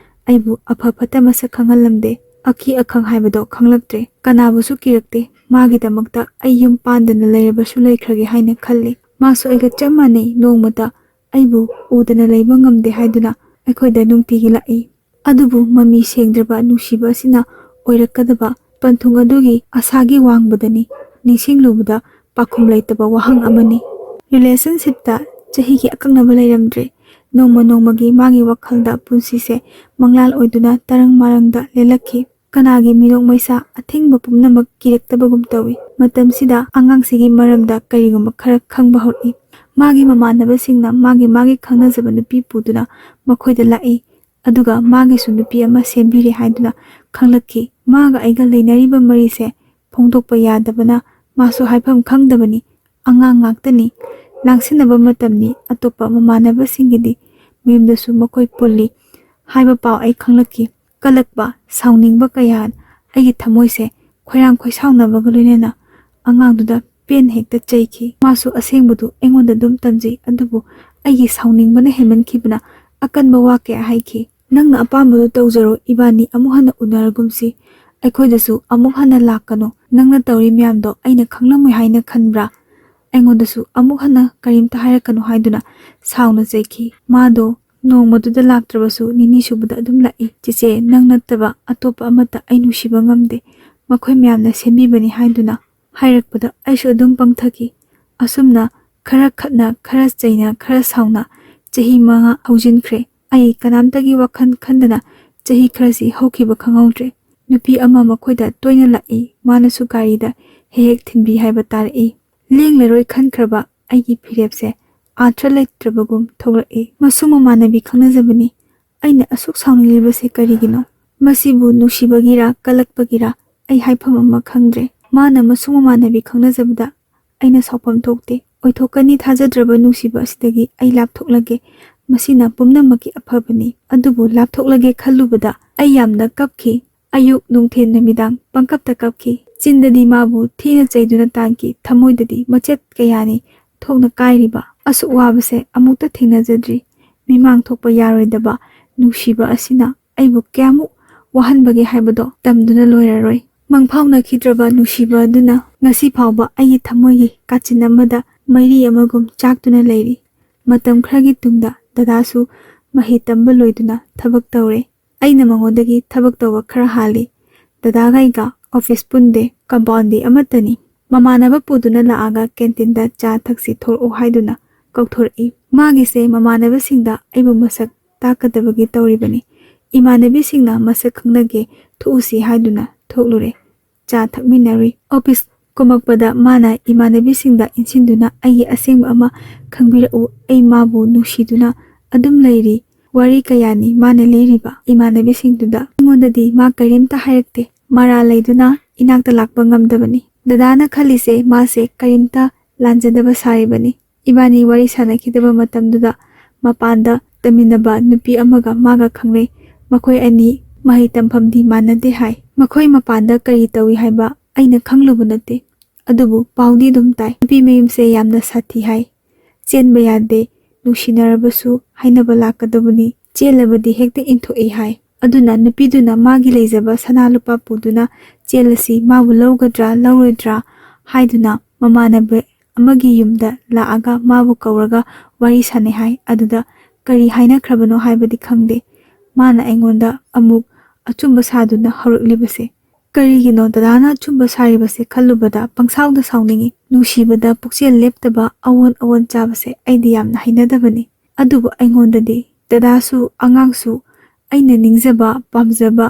ꯑꯩꯕꯨ ꯑꯐ ꯐꯠꯇ ꯃꯁꯛ ꯈꯪꯍꯜꯂꯝꯗꯦ꯫ ꯑꯀꯤ ꯑꯈꯪ ꯍꯥꯏꯕꯗꯣ ꯈꯪꯂꯛꯇ꯭ꯔꯦ꯫ ꯀꯅꯥꯕꯨꯁꯨ ꯀꯤꯔꯛꯇꯦ꯫ ꯃꯥꯒꯤꯗꯃꯛꯇ ꯑꯩ ꯌꯨꯝ ꯄꯥꯟꯗꯅ ꯂꯩꯔꯕꯁꯨ ꯂꯩꯈ꯭ꯔꯒꯦ ꯍꯥꯏꯅ ꯈꯜꯂꯤ꯫ ꯃꯥꯁꯨ ꯑꯩꯒ ꯆꯞ ꯃꯥꯟꯅꯩ꯫ ꯅꯣꯡꯃꯇ ꯑꯩꯕꯨ ꯎꯗꯅ ꯂꯩꯕ ꯉꯝꯗꯦ ꯍꯥꯏꯗꯨꯅ ꯑꯩꯈꯣꯏꯗ ꯅꯨꯡꯇꯤꯒꯤ ꯂꯥꯛꯏ꯫ ꯑꯗꯨꯕꯨ ꯃꯃꯤ ꯁꯦꯡꯗ꯭ꯔꯕ ꯅꯨꯡꯁꯤꯕ ꯑꯁꯤꯅ ꯑꯣꯏꯔꯛꯀꯗꯕ ꯄꯟꯊꯨꯡ ꯑꯗꯨꯒꯤ ꯑꯁꯥꯒꯤ ꯋꯥꯡꯕꯗꯅꯤ꯫ ꯅꯤꯡꯁꯤꯡꯂꯨꯕꯗ ꯄꯥꯈꯨꯝ ꯂꯩꯇꯕ ꯋꯥꯍꯪ ꯑꯃꯅꯤ꯫ Relationshipꯇ ꯆꯍꯤꯒꯤ ꯑꯀꯛꯅꯕ ꯂꯩꯔꯝꯗ꯭ꯔꯦ꯫ ꯅꯣꯡꯃ ꯅꯣꯡꯃꯒꯤ ꯃꯥꯒꯤ ꯋꯥꯈꯜꯗ ꯄꯨꯟꯁꯤꯁꯦ ꯃꯪꯂꯥꯟ ꯑꯣꯏꯗꯨꯅ ꯇꯔꯪ ꯃꯔꯪꯗ ꯂꯦꯜꯂꯛꯈꯤ꯫ ꯀꯅꯥꯒꯤ ꯃꯤꯅꯣꯛ ꯃꯩꯁꯥ ꯑꯊꯤꯡꯕ ꯄꯨꯝꯅꯃꯛ ꯀꯤꯔꯛꯇꯕꯒꯨꯝ ꯇꯧꯏ꯫ ꯃꯇꯝꯁꯤꯗ ꯑꯉꯥꯡꯁꯤꯒꯤ ꯃꯔꯝꯗ ꯀꯔꯤꯒꯨꯝꯕ ꯈꯔ ꯈꯪꯕ ꯍꯧꯔꯛꯏ꯫ ꯃꯥꯒꯤ ꯃꯃꯥꯟꯅꯕꯁꯤꯡꯅ ꯃꯥꯒꯤ ꯃꯥꯒꯤ ꯈꯪꯅꯖꯕ ꯅꯨꯄꯤ ꯄꯨꯗꯨꯅ ꯃꯈꯣꯏꯗ ꯂꯥꯛꯏ꯫ ꯑꯗꯨꯒ ꯃꯥꯒꯤꯁꯨ ꯅꯨꯄꯤ ꯑꯃ ꯁꯦꯝꯕꯤꯔꯦ ꯍꯥꯏꯗꯨꯅ ꯈꯪꯂꯛꯈꯤ꯫ ꯃꯥꯒ ꯑꯩꯒ ꯂꯩꯅꯔꯤꯕ ꯃꯔꯤꯁꯦ ꯐꯣꯡꯗꯣꯛꯄ ꯌꯥꯗꯕꯅ ꯃꯥꯁꯨ ꯍꯥꯏꯐꯝ ꯈꯪꯗꯕꯅꯤ꯫ ꯑꯉꯥꯡ ꯉꯥꯛꯇꯅꯤ, ꯂꯥꯡꯁꯤꯟꯅꯕ ꯃꯇꯝꯅꯤ, ꯑꯇꯣꯞꯄ ꯃꯃꯥꯟꯅꯕꯁꯤꯡꯒꯤꯗꯤ ꯃꯌꯨꯝꯗꯁꯨ ꯃꯈꯣꯏ ꯄꯨꯜꯂꯤ ꯍꯥꯏꯕ ꯄꯥꯎ ꯑꯩ ꯈꯪꯂꯛꯈꯤ꯫ ꯀꯜꯂꯛꯄ, ꯁꯥꯎꯅꯤꯡꯕ ꯀꯌꯥ ꯑꯩꯒꯤ ꯊꯃꯣꯏꯁꯦ ꯈꯣꯏꯔꯥꯡ ꯈꯣꯏꯁꯥꯎꯅꯕꯒ ꯂꯣꯏꯅꯅ ꯑꯉꯥꯡꯗꯨꯗ ꯄꯦꯟ ꯍꯦꯛꯇ ꯆꯩꯈꯤ꯫ ꯃꯥꯁꯨ ꯑꯁꯦꯡꯕꯗꯨ ꯑꯩꯉꯣꯟꯗ ꯑꯗꯨꯝ ꯇꯝꯖꯩ, ꯑꯗꯨꯕꯨ ꯑꯩꯒꯤ ꯁꯥꯎꯅꯤꯡꯕꯅ ꯍꯦꯟꯃꯟꯈꯤꯕꯅ ꯑꯀꯟꯕ ꯋꯥ ꯀꯌꯥ ꯍꯥꯏꯈꯤ꯫ "ꯅꯪꯅ ꯑꯄꯥꯝꯕꯗꯨ ꯇꯧꯖꯔꯣ, ꯏꯕꯥꯅꯤ ꯑꯃꯨꯛ ꯍꯟꯅ ꯎꯅꯔꯒꯨꯝꯁꯤ꯫ ꯑꯩꯈꯣꯏꯗꯁꯨ ꯑꯃꯨꯛ ꯍꯟꯅ ꯂꯥꯛꯀꯅꯨ꯫ ꯅꯪꯅ ꯇꯧꯔꯤ ꯃꯌꯥꯝꯗꯣ ꯑꯩꯅ ꯈꯪꯂꯝꯃꯣꯏ ꯍꯥꯏꯅ ꯈꯟꯕ꯭ꯔꯥ? ꯑꯩꯉꯣꯟꯗꯁꯨ ꯑꯃꯨꯛ ꯍꯟꯅ ꯀꯔꯤꯝꯇ ꯍꯥꯏꯔꯛꯀꯅꯨ" ꯍꯥꯏꯗꯨꯅ ꯁꯥꯎꯅ ꯆꯩꯈꯤ꯫ ꯃꯥꯗꯣ ꯅꯣꯡꯃꯗꯨꯗ ꯂꯥꯛꯇ꯭ꯔꯕꯁꯨ ꯅꯤꯅꯤ ꯁꯨꯕꯗ ꯑꯗꯨꯝ ꯂꯥꯛꯏ꯫ "ꯆꯦꯆꯦ, ꯅꯪ ꯅꯠꯇꯕ ꯑꯇꯣꯞꯄ ꯑꯃꯠꯇ ꯑꯩ ꯅꯨꯡꯁꯤꯕ ꯉꯝꯗꯦ꯫ ꯃꯈꯣꯏ ꯃꯌꯥꯝꯅ ꯁꯦꯝꯕꯤꯕꯅꯤ" ꯍꯥꯏꯗꯨꯅ ꯍꯥꯏꯔꯛꯄꯗ ꯑꯩꯁꯨ ꯑꯗꯨꯝ ꯄꯪꯊꯈꯤ꯫ ꯑꯁꯨꯝꯅ ꯈꯔ ꯈꯠꯅ, ꯈꯔ ꯆꯩꯅ, ꯈꯔ ꯁꯥꯎꯅ ꯆꯍꯤ ꯃꯉꯥ ꯍꯧꯖꯤꯟꯈ꯭ꯔꯦ꯫ ꯑꯩ ꯀꯅꯥꯝꯇꯒꯤ ꯋꯥꯈꯜ ꯈꯟꯗꯅ ꯆꯍꯤ ꯈꯔꯁꯤ ꯍꯧꯈꯤꯕ ꯈꯪꯍꯧꯗ꯭ꯔꯦ꯫ ꯅꯨꯄꯤ ꯑꯃ ꯃꯈꯣꯏꯗ ꯇꯣꯏꯅ ꯂꯥꯛꯏ, ꯃꯥꯅꯁꯨ ꯒꯥꯔꯤꯗ ꯍꯦꯛ ꯍꯦꯛ ꯊꯤꯟꯕꯤ ꯍꯥꯏꯕ ꯇꯥꯔꯛꯏ꯫ ꯂꯦꯡꯂꯔꯣꯏ ꯈꯟꯈ꯭ꯔꯕ ꯑꯩꯒꯤ ꯐꯤꯔꯦꯞꯁꯦ ꯑꯥꯔꯊ ꯂꯩꯇ꯭ꯔꯕꯒꯨꯝ ꯊꯣꯛꯂꯛꯏ꯫ ꯃꯁꯨꯡ ꯃꯃꯥꯟꯅꯕꯤ ꯈꯪꯅꯖꯕꯅꯤ꯫ ꯑꯩꯅ ꯑꯁꯨꯛ ꯁꯥꯎꯅꯤꯡꯂꯤꯕꯁꯦ ꯀꯔꯤꯒꯤꯅꯣ? ꯃꯁꯤꯕꯨ ꯅꯨꯡꯁꯤꯕꯒꯤꯔ ꯀꯜꯂꯛꯄꯒꯤꯔ ꯑꯩ ꯍꯥꯏꯐꯝ ꯑꯃ ꯈꯪꯗ꯭ꯔꯦ꯫ ꯃꯥꯅ ꯃꯁꯨꯡ ꯃꯃꯥꯟꯅꯕꯤ ꯈꯪꯅꯖꯕꯗ ꯑꯩꯅ ꯁꯥꯎꯐꯝ ꯊꯣꯛꯇꯦ꯫ ꯑꯣꯏꯊꯣꯛꯀꯅꯤ ꯊꯥꯖꯗ꯭ꯔꯕ ꯅꯨꯡꯁꯤꯕ ꯑꯁꯤꯗꯒꯤ ꯑꯩ ꯂꯥꯞꯊꯣꯛꯂꯒꯦ꯫ ꯃꯁꯤꯅ ꯄꯨꯝꯅꯃꯛꯀꯤ ꯑꯐꯕꯅꯤ꯫ ꯑꯗꯨꯕꯨ ꯂꯥꯞꯊꯣꯛꯂꯒꯦ ꯈꯜꯂꯨꯕꯗ ꯑꯩ ꯌꯥꯝꯅ ꯀꯞꯈꯤ꯫ ꯑꯌꯨꯛ, ꯅꯨꯡꯊꯤꯜ, ꯅꯨꯃꯤꯗꯥꯡ ꯄꯪꯀꯞꯇ ꯀꯞꯈꯤ꯫ ꯆꯤꯟꯗꯗꯤ ꯃꯥꯕꯨ ꯊꯤꯅ ꯆꯩꯗꯨꯅ ꯇꯥꯟꯈꯤ꯫ ꯊꯃꯣꯏꯗꯗꯤ ꯃꯆꯦꯠ ꯀꯌꯥꯅꯤ ꯊꯣꯛꯅ ꯀꯥꯏꯔꯤꯕ꯫ ꯑꯁꯨꯛ ꯋꯥꯕꯁꯦ ꯑꯃꯨꯛꯇ ꯊꯦꯡꯅꯖꯗ꯭ꯔꯤ꯫ ꯃꯤꯃꯥꯡ ꯊꯣꯛꯄ ꯌꯥꯔꯣꯏꯗꯕ ꯅꯨꯡꯁꯤꯕ ꯑꯁꯤꯅ ꯑꯩꯕꯨ ꯀꯌꯥꯃꯨꯛ ꯋꯥꯍꯟꯕꯒꯦ ꯍꯥꯏꯕꯗꯣ ꯇꯝꯗꯨꯅ ꯂꯣꯏꯔꯔꯣꯏ꯫ ꯃꯪꯐꯥꯎꯅꯈꯤꯗ꯭ꯔꯕ ꯅꯨꯡꯁꯤꯕ ꯑꯗꯨꯅ ꯉꯁꯤ ꯐꯥꯎꯕ ꯑꯩꯒꯤ ꯊꯃꯣꯏꯒꯤ ꯀꯥꯆꯤꯟ ꯑꯃꯗ ꯃꯩꯔꯤ ꯑꯃꯒꯨꯝ ꯆꯥꯛꯇꯨꯅ ꯂꯩꯔꯤ꯫ ꯃꯇꯝ ꯈꯔꯒꯤ ꯇꯨꯡꯗ ꯗꯗꯥꯁꯨ ꯃꯍꯩ ꯇꯝꯕ ꯂꯣꯏꯗꯨꯅ ꯊꯕꯛ ꯇꯧꯔꯦ꯫ ꯑꯩꯅ ꯃꯉꯣꯟꯗꯒꯤ ꯊꯕꯛ ꯇꯧꯕ ꯈꯔ ꯍꯥꯜꯂꯤ꯫ ꯗꯗꯥꯒ ꯑꯩꯒ ꯑꯣꯐꯤꯁ ꯄꯨꯟꯗꯦ, ꯀꯝꯄꯥꯎꯟꯗꯤ ꯑꯃꯠꯇꯅꯤ꯫ ꯃꯃꯥꯟꯅꯕ ꯄꯨꯗꯨꯅ ꯂꯥꯛꯑꯒ ꯀꯦꯟꯇꯤꯟꯗ ꯆꯥ ꯊꯛꯁꯤ ꯊꯣꯛꯂꯛꯎ ꯍꯥꯏꯗꯨꯅ ꯀꯧꯊꯣꯔꯛꯏ꯫ ꯃꯥꯒꯤꯁꯦ ꯃꯃꯥꯟꯅꯕꯁꯤꯡꯗ ꯑꯩꯕꯨ ꯃꯁꯛ ꯇꯥꯛꯀꯗꯕꯒꯤ ꯇꯧꯔꯤꯕꯅꯤ꯫ ꯏꯃꯥꯟꯅꯕꯤꯁꯤꯡꯅ ꯃꯁꯛ ꯈꯪꯅꯒꯦ ꯊꯣꯛꯎꯁꯤ ꯍꯥꯏꯗꯨꯅ ꯊꯣꯛꯂꯨꯔꯦ꯫ ꯆꯥ ꯊꯛꯃꯤꯟꯅꯔꯨꯏ꯫ ꯑꯣꯐꯤꯁ ꯀꯨꯝꯃꯛꯄꯗ ꯃꯥꯅ ꯏꯃꯥꯟꯅꯕꯤꯁꯤꯡꯗ ꯏꯟꯁꯤꯟꯗꯨꯅ ꯑꯩꯒꯤ ꯑꯁꯦꯡꯕ ꯑꯃ ꯈꯪꯕꯤꯔꯛꯎ, ꯑꯩ ꯃꯥꯕꯨ ꯅꯨꯡꯁꯤꯗꯨꯅ ꯑꯗꯨꯝ ꯂꯩꯔꯤ꯫ ꯋꯥꯔꯤ ꯀꯌꯥꯅꯤ ꯃꯥꯅ ꯂꯤꯔꯤꯕ꯫ ꯏꯃꯥꯟꯅꯕꯤꯁꯤꯡꯗꯨꯗ ꯑꯩꯉꯣꯟꯗꯗꯤ ꯃꯥ ꯀꯔꯤꯝꯇ ꯍꯥꯏꯔꯛꯇꯦ꯫ ꯃꯔꯥꯜ ꯂꯩꯗꯨꯅ ꯏꯅꯥꯛꯇ ꯂꯥꯛꯄ ꯉꯝꯗꯕꯅꯤ꯫ ꯗꯗꯥꯅ ꯈꯜꯂꯤꯁꯦ ꯃꯥꯁꯦ ꯀꯔꯤꯝꯇ ꯂꯥꯟꯖꯗꯕ ꯁꯥꯔꯤꯕꯅꯤ꯫ ꯏꯕꯥꯅꯤ ꯋꯥꯔꯤ ꯁꯥꯟꯅꯈꯤꯗꯕ ꯃꯇꯝꯗꯨꯗ ꯃꯄꯥꯟꯗ ꯇꯝꯃꯤꯟꯅꯕ ꯅꯨꯄꯤ ꯑꯃꯒ ꯃꯥꯒ ꯈꯪꯅꯩ꯫ ꯃꯈꯣꯏ ꯑꯅꯤ ꯃꯍꯩ ꯇꯝꯐꯝꯗꯤ ꯃꯥꯟꯅꯗꯦ ꯍꯥꯏ꯫ ꯃꯈꯣꯏ ꯃꯄꯥꯟꯗ ꯀꯔꯤ ꯇꯧꯏ ꯍꯥꯏꯕ ꯑꯩꯅ ꯈꯪꯂꯨꯕ ꯅꯠꯇꯦ꯫ ꯑꯗꯨꯕꯨ ꯄꯥꯎꯗꯤ ꯑꯗꯨꯝ ꯇꯥꯏ꯫ ꯅꯨꯄꯤ ꯃꯌꯨꯝꯁꯦ ꯌꯥꯝꯅ ꯁꯥꯊꯤ ꯍꯥꯏ꯫ ꯆꯦꯟꯕ ꯌꯥꯗꯦ, ꯅꯨꯡꯁꯤꯅꯔꯕꯁꯨ ꯍꯥꯏꯅꯕ ꯂꯥꯛꯀꯗꯕꯅꯤ, ꯆꯦꯜꯂꯕꯗꯤ ꯍꯦꯛꯇ ꯏꯟꯊꯣꯛꯏ ꯍꯥꯏ꯫ ꯑꯗꯨꯅ ꯅꯨꯄꯤꯗꯨꯅ ꯃꯥꯒꯤ ꯂꯩꯖꯕ ꯁꯅꯥ ꯂꯨꯄꯥ ꯄꯨꯗꯨꯅ ꯆꯦꯜꯂꯁꯤ, ꯃꯥꯕꯨ ꯂꯧꯒꯗ꯭ꯔꯥ ꯂꯧꯔꯣꯏꯗ꯭ꯔꯥ ꯍꯥꯏꯗꯨꯅ ꯃꯃꯥꯟꯅꯕ ꯑꯃꯒꯤ ꯌꯨꯝꯗ ꯂꯥꯛꯑꯒ ꯃꯥꯕꯨ ꯀꯧꯔꯒ ꯋꯥꯔꯤ ꯁꯥꯟꯅꯩ ꯍꯥꯏ꯫ ꯑꯗꯨꯗ ꯀꯔꯤ ꯍꯥꯏꯅꯈ꯭ꯔꯕꯅꯣ ꯍꯥꯏꯕꯗꯤ ꯈꯪꯗꯦ꯫ ꯃꯥꯅ ꯑꯩꯉꯣꯟꯗ ꯑꯃꯨꯛ ꯑꯆꯨꯝꯕ ꯁꯥꯗꯨꯅ ꯍꯧꯔꯛꯂꯤꯕꯁꯦ꯫ ꯀꯔꯤꯒꯤꯅꯣ ꯗꯗꯥꯅ ꯑꯆꯨꯝꯕ ꯁꯥꯔꯤꯕꯁꯦ ꯈꯜꯂꯨꯕꯗ ꯄꯪꯁꯥꯎꯗ ꯁꯥꯎꯅꯤꯡꯉꯤ꯫ ꯅꯨꯡꯁꯤꯕꯗ ꯄꯨꯛꯆꯦꯜ ꯂꯦꯞꯇꯕ ꯑꯑꯣꯟ ꯑꯑꯣꯟ ꯆꯥꯕꯁꯦ ꯑꯩꯗꯤ ꯌꯥꯝꯅ ꯍꯩꯅꯗꯕꯅꯤ꯫ ꯑꯗꯨꯕꯨ ꯑꯩꯉꯣꯟꯗꯗꯤ ꯗꯗꯥꯁꯨ ꯑꯉꯥꯡꯁꯨ ꯑꯩꯅ ꯅꯤꯡꯖꯕ ꯄꯥꯝꯖꯕ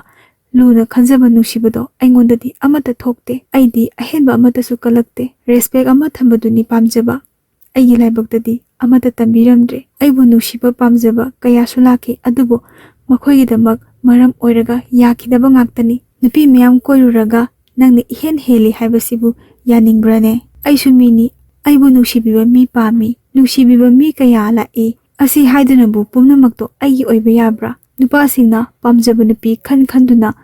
ꯂꯨꯅ ꯈꯟꯖꯕ ꯅꯨꯡꯁꯤꯕꯗꯣ ꯑꯩꯉꯣꯟꯗꯗꯤ ꯑꯃꯠꯇ ꯊꯣꯛꯇꯦ꯫ ꯑꯩꯗꯤ ꯑꯍꯦꯟꯕ ꯑꯃꯠꯇꯁꯨ ꯀꯜꯂꯛꯇꯦ꯫ ꯔꯦꯁꯄꯦꯛ ꯑꯃ ꯊꯝꯕꯗꯨꯅꯤ ꯄꯥꯝꯖꯕ꯫ ꯑꯩꯒꯤ ꯂꯥꯏꯕꯛꯇꯗꯤ ꯑꯃꯠꯇ ꯇꯝꯕꯤꯔꯝꯗ꯭ꯔꯦ꯫ ꯑꯩꯕꯨ ꯅꯨꯡꯁꯤꯕ ꯄꯥꯝꯖꯕ ꯀꯌꯥꯁꯨ ꯂꯥꯛꯈꯤ, ꯑꯗꯨꯕꯨ ꯃꯈꯣꯏꯒꯤꯗꯃꯛ ꯃꯔꯝ ꯑꯣꯏꯔꯒ ꯌꯥꯈꯤꯗꯕ ꯉꯥꯛꯇꯅꯤ꯫ ꯅꯨꯄꯤ ꯃꯌꯥꯝ ꯀꯣꯏꯔꯨꯔꯒ ꯅꯪꯅ ꯏꯍꯦꯟ ꯍꯦꯜꯂꯤ ꯍꯥꯏꯕꯁꯤꯕꯨ ꯌꯥꯅꯤꯡꯕ꯭ꯔꯅꯦ? ꯑꯩꯁꯨ ꯃꯤꯅꯤ, ꯑꯩꯕꯨ ꯅꯨꯡꯁꯤꯕꯤꯕ ꯃꯤ ꯄꯥꯝꯃꯤ, ꯅꯨꯡꯁꯤꯕꯤꯕ ꯃꯤ ꯀꯌꯥ ꯂꯥꯛꯏ꯫ ꯑꯁꯤ ꯍꯥꯏꯗꯨꯅꯕꯨ ꯄꯨꯝꯅꯃꯛꯇꯣ ꯑꯩꯒꯤ ꯑꯣꯏꯕ ꯌꯥꯕ꯭ꯔꯥ? ꯅꯨꯄꯥꯁꯤꯡꯅ ꯄꯥꯝꯖꯕ ꯅꯨꯄꯤ ꯈꯟ ꯈꯟꯗꯨꯅ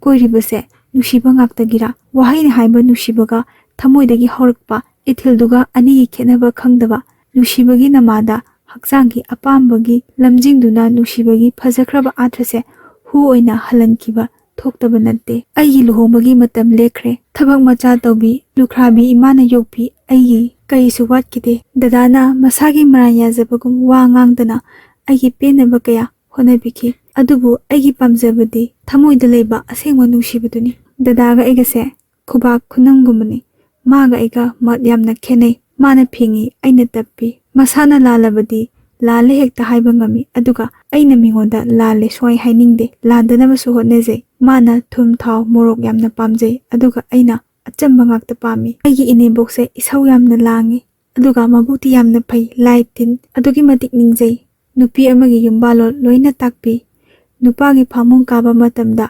ꯀꯣꯏꯔꯤꯕꯁꯦ ꯅꯨꯡꯁꯤꯕ ꯉꯥꯛꯇꯒꯤꯔꯥ? ꯋꯥꯍꯩꯅ ꯍꯥꯏꯕ ꯅꯨꯡꯁꯤꯕꯒ ꯊꯃꯣꯏꯗꯒꯤ ꯍꯧꯔꯛꯄ ꯏꯊꯤꯜꯗꯨꯒ ꯑꯅꯤꯒꯤ ꯈꯦꯠꯅꯕ ꯈꯪꯗꯕ, ꯅꯨꯡꯁꯤꯕꯒꯤ ꯅꯃꯥꯗ ꯍꯛꯆꯥꯡꯒꯤ ꯑꯄꯥꯝꯕꯒꯤ ꯂꯝꯖꯤꯡꯗꯨꯅ ꯅꯨꯡꯁꯤꯕꯒꯤ ꯐꯖꯈ꯭ꯔꯕ ꯑꯥꯔꯊꯁꯦ ꯍꯨ ꯑꯣꯏꯅ ꯍꯜꯍꯟꯈꯤꯕ ꯊꯣꯛꯇꯕ ꯅꯠꯇꯦ꯫ ꯑꯩꯒꯤ ꯂꯨꯍꯣꯡꯕꯒꯤ ꯃꯇꯝ ꯂꯦꯛꯈ꯭ꯔꯦ꯫ ꯊꯕꯛ ꯃꯆꯥ ꯇꯧꯕꯤ, ꯂꯨꯈ꯭ꯔꯥꯕꯤ ꯏꯃꯥꯅ ꯌꯣꯛꯄꯤ ꯑꯩꯒꯤ ꯀꯔꯤꯁꯨ ꯋꯥꯠꯈꯤꯗꯦ꯫ ꯗꯗꯥꯅ ꯃꯁꯥꯒꯤ ꯃꯔꯥꯟ ꯌꯥꯖꯕꯒꯨꯝ ꯋꯥ ꯉꯥꯡꯗꯅ ꯑꯩꯒꯤ ꯄꯦꯟꯅꯕ ꯀꯌꯥ ꯍꯣꯠꯅꯕꯤꯈꯤ꯫ ꯑꯗꯨꯕꯨ ꯑꯩꯒꯤ ꯄꯥꯝꯖꯕꯗꯤ ꯊꯃꯣꯏꯗ ꯂꯩꯕ ꯑꯁꯦꯡꯕ ꯅꯨꯡꯁꯤꯕꯗꯨꯅꯤ꯫ ꯗꯗꯥꯒ ꯑꯩꯒꯁꯦ ꯈꯨꯕꯥꯛ ꯈꯨꯅꯝꯒꯨꯝꯕꯅꯤ꯫ ꯃꯥꯒ ꯑꯩꯒ ꯃꯣꯠ ꯌꯥꯝꯅ ꯈꯦꯠꯅꯩ꯫ ꯃꯥꯅ ꯐꯦꯡꯉꯤ, ꯑꯩꯅ ꯇꯞꯄꯤ꯫ ꯃꯁꯥꯅ ꯂꯥꯜꯂꯕꯗꯤ ꯂꯥꯜꯂꯦ ꯍꯦꯛꯇ ꯍꯥꯏꯕ ꯉꯝꯃꯤ, ꯑꯗꯨꯒ ꯑꯩꯅ ꯃꯤꯉꯣꯟꯗ ꯂꯥꯜꯂꯦ ꯁꯨꯡꯍꯥꯏ ꯍꯥꯏꯅꯤꯡꯗꯦ꯫ ꯂꯥꯟꯗꯅꯕꯁꯨ ꯍꯣꯠꯅꯖꯩ꯫ ꯃꯥꯅ ꯊꯨꯝ, ꯊꯥꯎ, ꯃꯣꯔꯣꯛ ꯌꯥꯝꯅ ꯄꯥꯝꯖꯩ, ꯑꯗꯨꯒ ꯑꯩꯅ ꯑꯆꯝꯕ ꯉꯥꯛꯇ ꯄꯥꯝꯃꯤ꯫ ꯑꯩꯒꯤ ꯏꯅꯦꯝꯕꯣꯛꯁꯦ ꯏꯁꯧ ꯌꯥꯝꯅ ꯂꯥꯡꯉꯤ, ꯑꯗꯨꯒ ꯃꯕꯨꯛꯇꯤ ꯌꯥꯝꯅ ꯐꯩ, ꯂꯥꯏ ꯇꯤꯟ ꯑꯗꯨꯛꯀꯤ ꯃꯇꯤꯛ ꯅꯤꯡꯖꯩ꯫ ꯅꯨꯄꯤ ꯑꯃꯒꯤ ꯌꯨꯝꯕꯥꯜꯂꯣꯟ ꯂꯣꯏꯅ ꯇꯥꯛꯄꯤ꯫ ꯅꯨꯄꯥꯒꯤ ꯐꯥꯃꯨꯡ ꯀꯥꯕ ꯃꯇꯝꯗ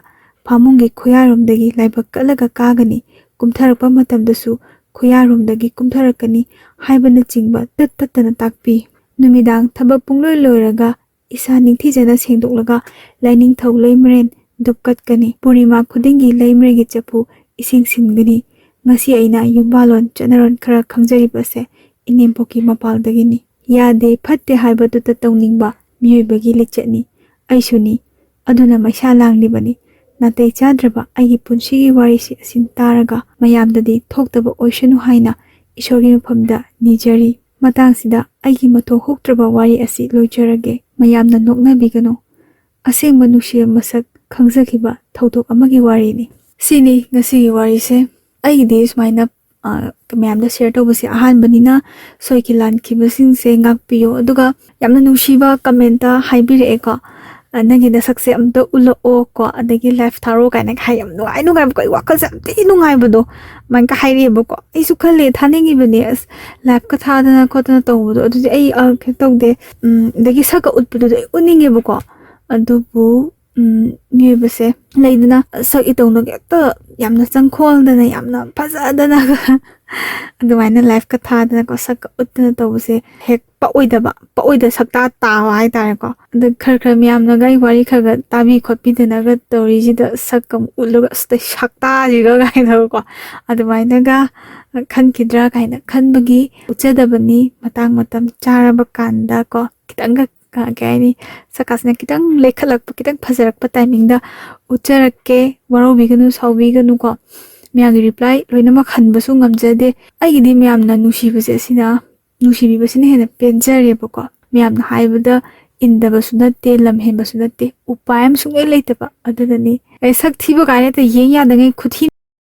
ꯐꯥꯃꯨꯡꯒꯤ ꯈꯨꯌꯥꯔꯣꯝꯗꯒꯤ ꯂꯥꯏꯕꯛ ꯀꯠꯂꯒ ꯀꯥꯒꯅꯤ, ꯀꯨꯝꯊꯔꯛꯄ ꯃꯇꯝꯗꯁꯨ ꯈꯨꯌꯥꯔꯣꯝꯗꯒꯤ ꯀꯨꯝꯊꯔꯛꯀꯅꯤ ꯍꯥꯏꯕꯅꯆꯤꯡꯕ ꯇꯠ ꯇꯠꯇꯅ ꯇꯥꯛꯄꯤ꯫ ꯅꯨꯃꯤꯗꯥꯡ ꯊꯕꯛ ꯄꯨꯡꯂꯣꯏ ꯂꯣꯏꯔꯒ ꯏꯁꯥ ꯅꯤꯡꯊꯤꯖꯅ ꯁꯦꯡꯗꯣꯛꯂꯒ ꯂꯥꯏꯅꯤꯡꯊꯧ ꯂꯩꯃꯔꯦꯟ ꯙꯨꯞ ꯀꯠꯀꯅꯤ꯫ ꯄꯨꯔꯅꯤꯃꯥ ꯈꯨꯗꯤꯡꯒꯤ ꯂꯩꯃꯔꯦꯟꯒꯤ ꯆꯐꯨ ꯏꯁꯤꯡ ꯁꯤꯟꯒꯅꯤ꯫ ꯉꯁꯤ ꯑꯩꯅ ꯌꯨꯝꯕꯥꯜꯂꯣꯟ ꯆꯠꯅꯔꯣꯟ ꯈꯔ ꯈꯪꯖꯔꯤꯕꯁꯦ ꯏꯅꯦꯝꯄꯣꯛꯀꯤ ꯃꯄꯥꯜꯗꯒꯤꯅꯤ꯫ ꯌꯥꯗꯦ ꯐꯠꯇꯦ ꯍꯥꯏꯕꯗꯨꯇ ꯇꯧꯅꯤꯡꯕ ꯃꯤꯑꯣꯏꯕꯒꯤ ꯂꯤꯆꯠꯅꯤ꯫ ꯑꯩꯁꯨꯅꯤ꯫ ꯑꯗꯨꯅ ꯃꯩꯁꯥ ꯂꯥꯡꯂꯤꯕꯅꯤ꯫ ꯅꯥꯇꯩ ꯆꯥꯗ꯭ꯔꯕ ꯑꯩꯒꯤ ꯄꯨꯟꯁꯤꯒꯤ ꯋꯥꯔꯤꯁꯤ ꯑꯁꯤꯟ ꯇꯥꯔꯒ ꯃꯌꯥꯝꯗꯗꯤ ꯊꯣꯛꯇꯕ ꯑꯣꯏꯁꯅꯨ ꯍꯥꯏꯅ ꯏꯁꯣꯔꯒꯤ ꯃꯐꯝꯗ ꯅꯤꯖꯔꯤ꯫ ꯃꯇꯥꯡꯁꯤꯗ ꯑꯩꯒꯤ ꯃꯊꯣꯡ ꯍꯨꯛꯇ꯭ꯔꯕ ꯋꯥꯔꯤ ꯑꯁꯤ ꯂꯣꯏꯖꯔꯒꯦ꯫ ꯃꯌꯥꯝꯅ ꯅꯣꯛꯅꯕꯤꯒꯅꯨ꯫ ꯑꯁꯦꯡꯕ ꯅꯨꯡꯁꯤꯕ ꯃꯁꯛ ꯈꯪꯖꯈꯤꯕ ꯊꯧꯗꯣꯛ ꯑꯃꯒꯤ ꯋꯥꯔꯤꯅꯤ꯫ ꯁꯤꯅꯤ ꯉꯁꯤꯒꯤ ꯋꯥꯔꯤꯁꯦ꯫ ꯑꯩꯒꯤꯗꯤ ꯁꯨꯃꯥꯏꯅ, ꯑ, ꯃꯌꯥꯝꯗ ꯁꯤꯌꯔ ꯇꯧꯕꯁꯦ ꯑꯍꯥꯟꯕꯅꯤꯅ ꯁꯣꯏꯈꯤ ꯂꯥꯟꯈꯤꯕꯁꯤꯡꯁꯦ ꯉꯥꯛꯄꯤꯌꯣ꯫ ꯑꯗꯨꯒ ꯌꯥꯝꯅ ꯅꯨꯡꯁꯤꯕ ꯀꯃꯦꯟꯇ ꯍꯥꯏꯕꯤꯔꯛꯑꯦꯀꯣ, "ꯑ, ꯅꯪꯒꯤ ꯅꯁꯛꯁꯦ ꯑꯝꯇ ꯎꯠꯂꯛꯑꯣ" ꯀꯣ, ꯑꯗꯒꯤ "ꯂꯥꯏꯐ ꯊꯥꯔꯛꯑꯣ" ꯀꯥꯏꯅꯒ ꯍꯥꯏ, ꯌꯥꯝ ꯅꯨꯡꯉꯥꯏ ꯅꯨꯡꯉꯥꯏꯕꯀꯣ, ꯑꯩ ꯋꯥꯈꯜꯁꯦ ꯌꯥꯝ ꯊꯤ ꯅꯨꯡꯉꯥꯏꯕꯗꯣ ꯑꯗꯨꯃꯥꯏꯅꯒ ꯍꯥꯏꯔꯛꯑꯦꯕꯀꯣ꯫ ꯑꯩꯁꯨ ꯈꯜꯂꯦ, ꯊꯥꯅꯤꯡꯉꯤꯕꯅꯦ, ꯑꯁ, ꯂꯥꯏꯐꯀ ꯊꯥꯗꯅ ꯈꯣꯠꯇꯅ ꯇꯧꯕꯗꯣ꯫ ꯑꯗꯨꯗꯤ ꯑꯩ, ꯑ, ꯀꯩꯅꯣ ꯇꯧꯗꯦ꯫ ꯎꯝ, ꯑꯗꯒꯤ ꯁꯛꯀ ꯎꯠꯄꯗꯨꯗꯤ ꯑꯩ ꯎꯠꯅꯤꯡꯉꯦꯕꯀꯣ꯫ ꯑꯗꯨꯕꯨ, ꯎꯝ, ꯃꯤꯑꯣꯏꯕꯁꯦ ꯂꯩꯗꯅ, ꯁꯛ ꯏꯇꯧꯅꯒ ꯍꯦꯛꯇ ꯌꯥꯝꯅ ꯆꯪꯈꯣꯜꯗꯅ, ꯌꯥꯝꯅ ꯐꯖꯗꯅ ꯑꯗꯨꯃꯥꯏꯅ ꯂꯥꯏꯐꯀ ꯊꯥꯗꯅꯀꯣ, ꯁꯛꯀ ꯎꯠꯇꯅ ꯇꯧꯕꯁꯦ ꯍꯦꯛ ꯄꯛꯑꯣꯏꯗꯕ, ꯄꯛꯑꯣꯏꯗ ꯁꯛꯇꯥ ꯇꯥꯕ ꯍꯥꯏꯇꯥꯔꯦꯀꯣ꯫ ꯑꯗ ꯈꯔ ꯈꯔ ꯃꯌꯥꯝꯅꯒ ꯑꯩ ꯋꯥꯔꯤ ꯈꯔ ꯈꯔ ꯇꯥꯕꯤ ꯈꯣꯠꯄꯤꯗꯅꯒ ꯇꯧꯔꯤꯁꯤꯗ, ꯁꯛꯀ ꯑꯃꯨꯛ ꯎꯠꯂꯒ, "ꯑꯁ, ꯁꯛꯇꯥꯁꯤꯒ" ꯀꯥꯏꯅꯀꯣ, ꯑꯗꯨꯃꯥꯏꯅꯒ ꯈꯟꯈꯤꯗ꯭ꯔꯥ ꯀꯥꯏꯅ ꯈꯟꯕꯒꯤ ꯎꯠꯆꯗꯕꯅꯤ꯫ ꯃꯇꯥꯡ ꯃꯇꯝ ꯆꯥꯔꯕ ꯀꯥꯟꯗ ꯀꯣ, ꯈꯤꯇꯪꯒ, ꯑ, ꯀꯩ ꯍꯥꯏꯅꯤ, ꯁꯛꯀꯥꯁꯤꯅ ꯈꯤꯇꯪ ꯂꯩꯈꯠꯂꯛꯄ, ꯈꯤꯇꯪ ꯐꯖꯔꯛꯄ ꯇꯥꯏꯃꯤꯡꯗ ꯎꯠꯆꯔꯛꯀꯦ꯫ ꯋꯥꯔꯧꯕꯤꯒꯅꯨ, ꯁꯥꯎꯕꯤꯒꯅꯨꯀꯣ꯫ ꯃꯌꯥꯝꯒꯤ ꯔꯤꯄ꯭ꯂꯥꯏ ꯂꯣꯏꯅꯃꯛ ꯍꯟꯕꯁꯨ ꯉꯝꯖꯗꯦ꯫ ꯑꯩꯒꯤꯗꯤ ꯃꯌꯥꯝꯅ ꯅꯨꯡꯁꯤꯕꯁꯦ ꯑꯁꯤꯅ, ꯅꯨꯡꯁꯤꯕꯤꯕꯁꯤꯅ ꯍꯦꯟꯅ ꯄꯦꯟꯖꯔꯦꯕꯀꯣ꯫ ꯃꯌꯥꯝꯅ ꯍꯥꯏꯕꯗ ꯏꯟꯗꯕꯁꯨ ꯅꯠꯇꯦ, ꯂꯝ ꯍꯦꯟꯕꯁꯨ ꯅꯠꯇꯦ, ꯎꯄꯥꯏ ꯑꯃ ꯁꯨꯡꯂꯩ ꯂꯩꯇꯕ꯫ ꯑꯗꯨꯅꯅꯤ ꯑꯩ ꯁꯛ ꯊꯤꯕ ꯀꯥꯏꯅ ꯍꯦꯛꯇ ꯌꯦꯡ ꯌꯥꯗꯉꯩ ꯈꯨꯊꯤ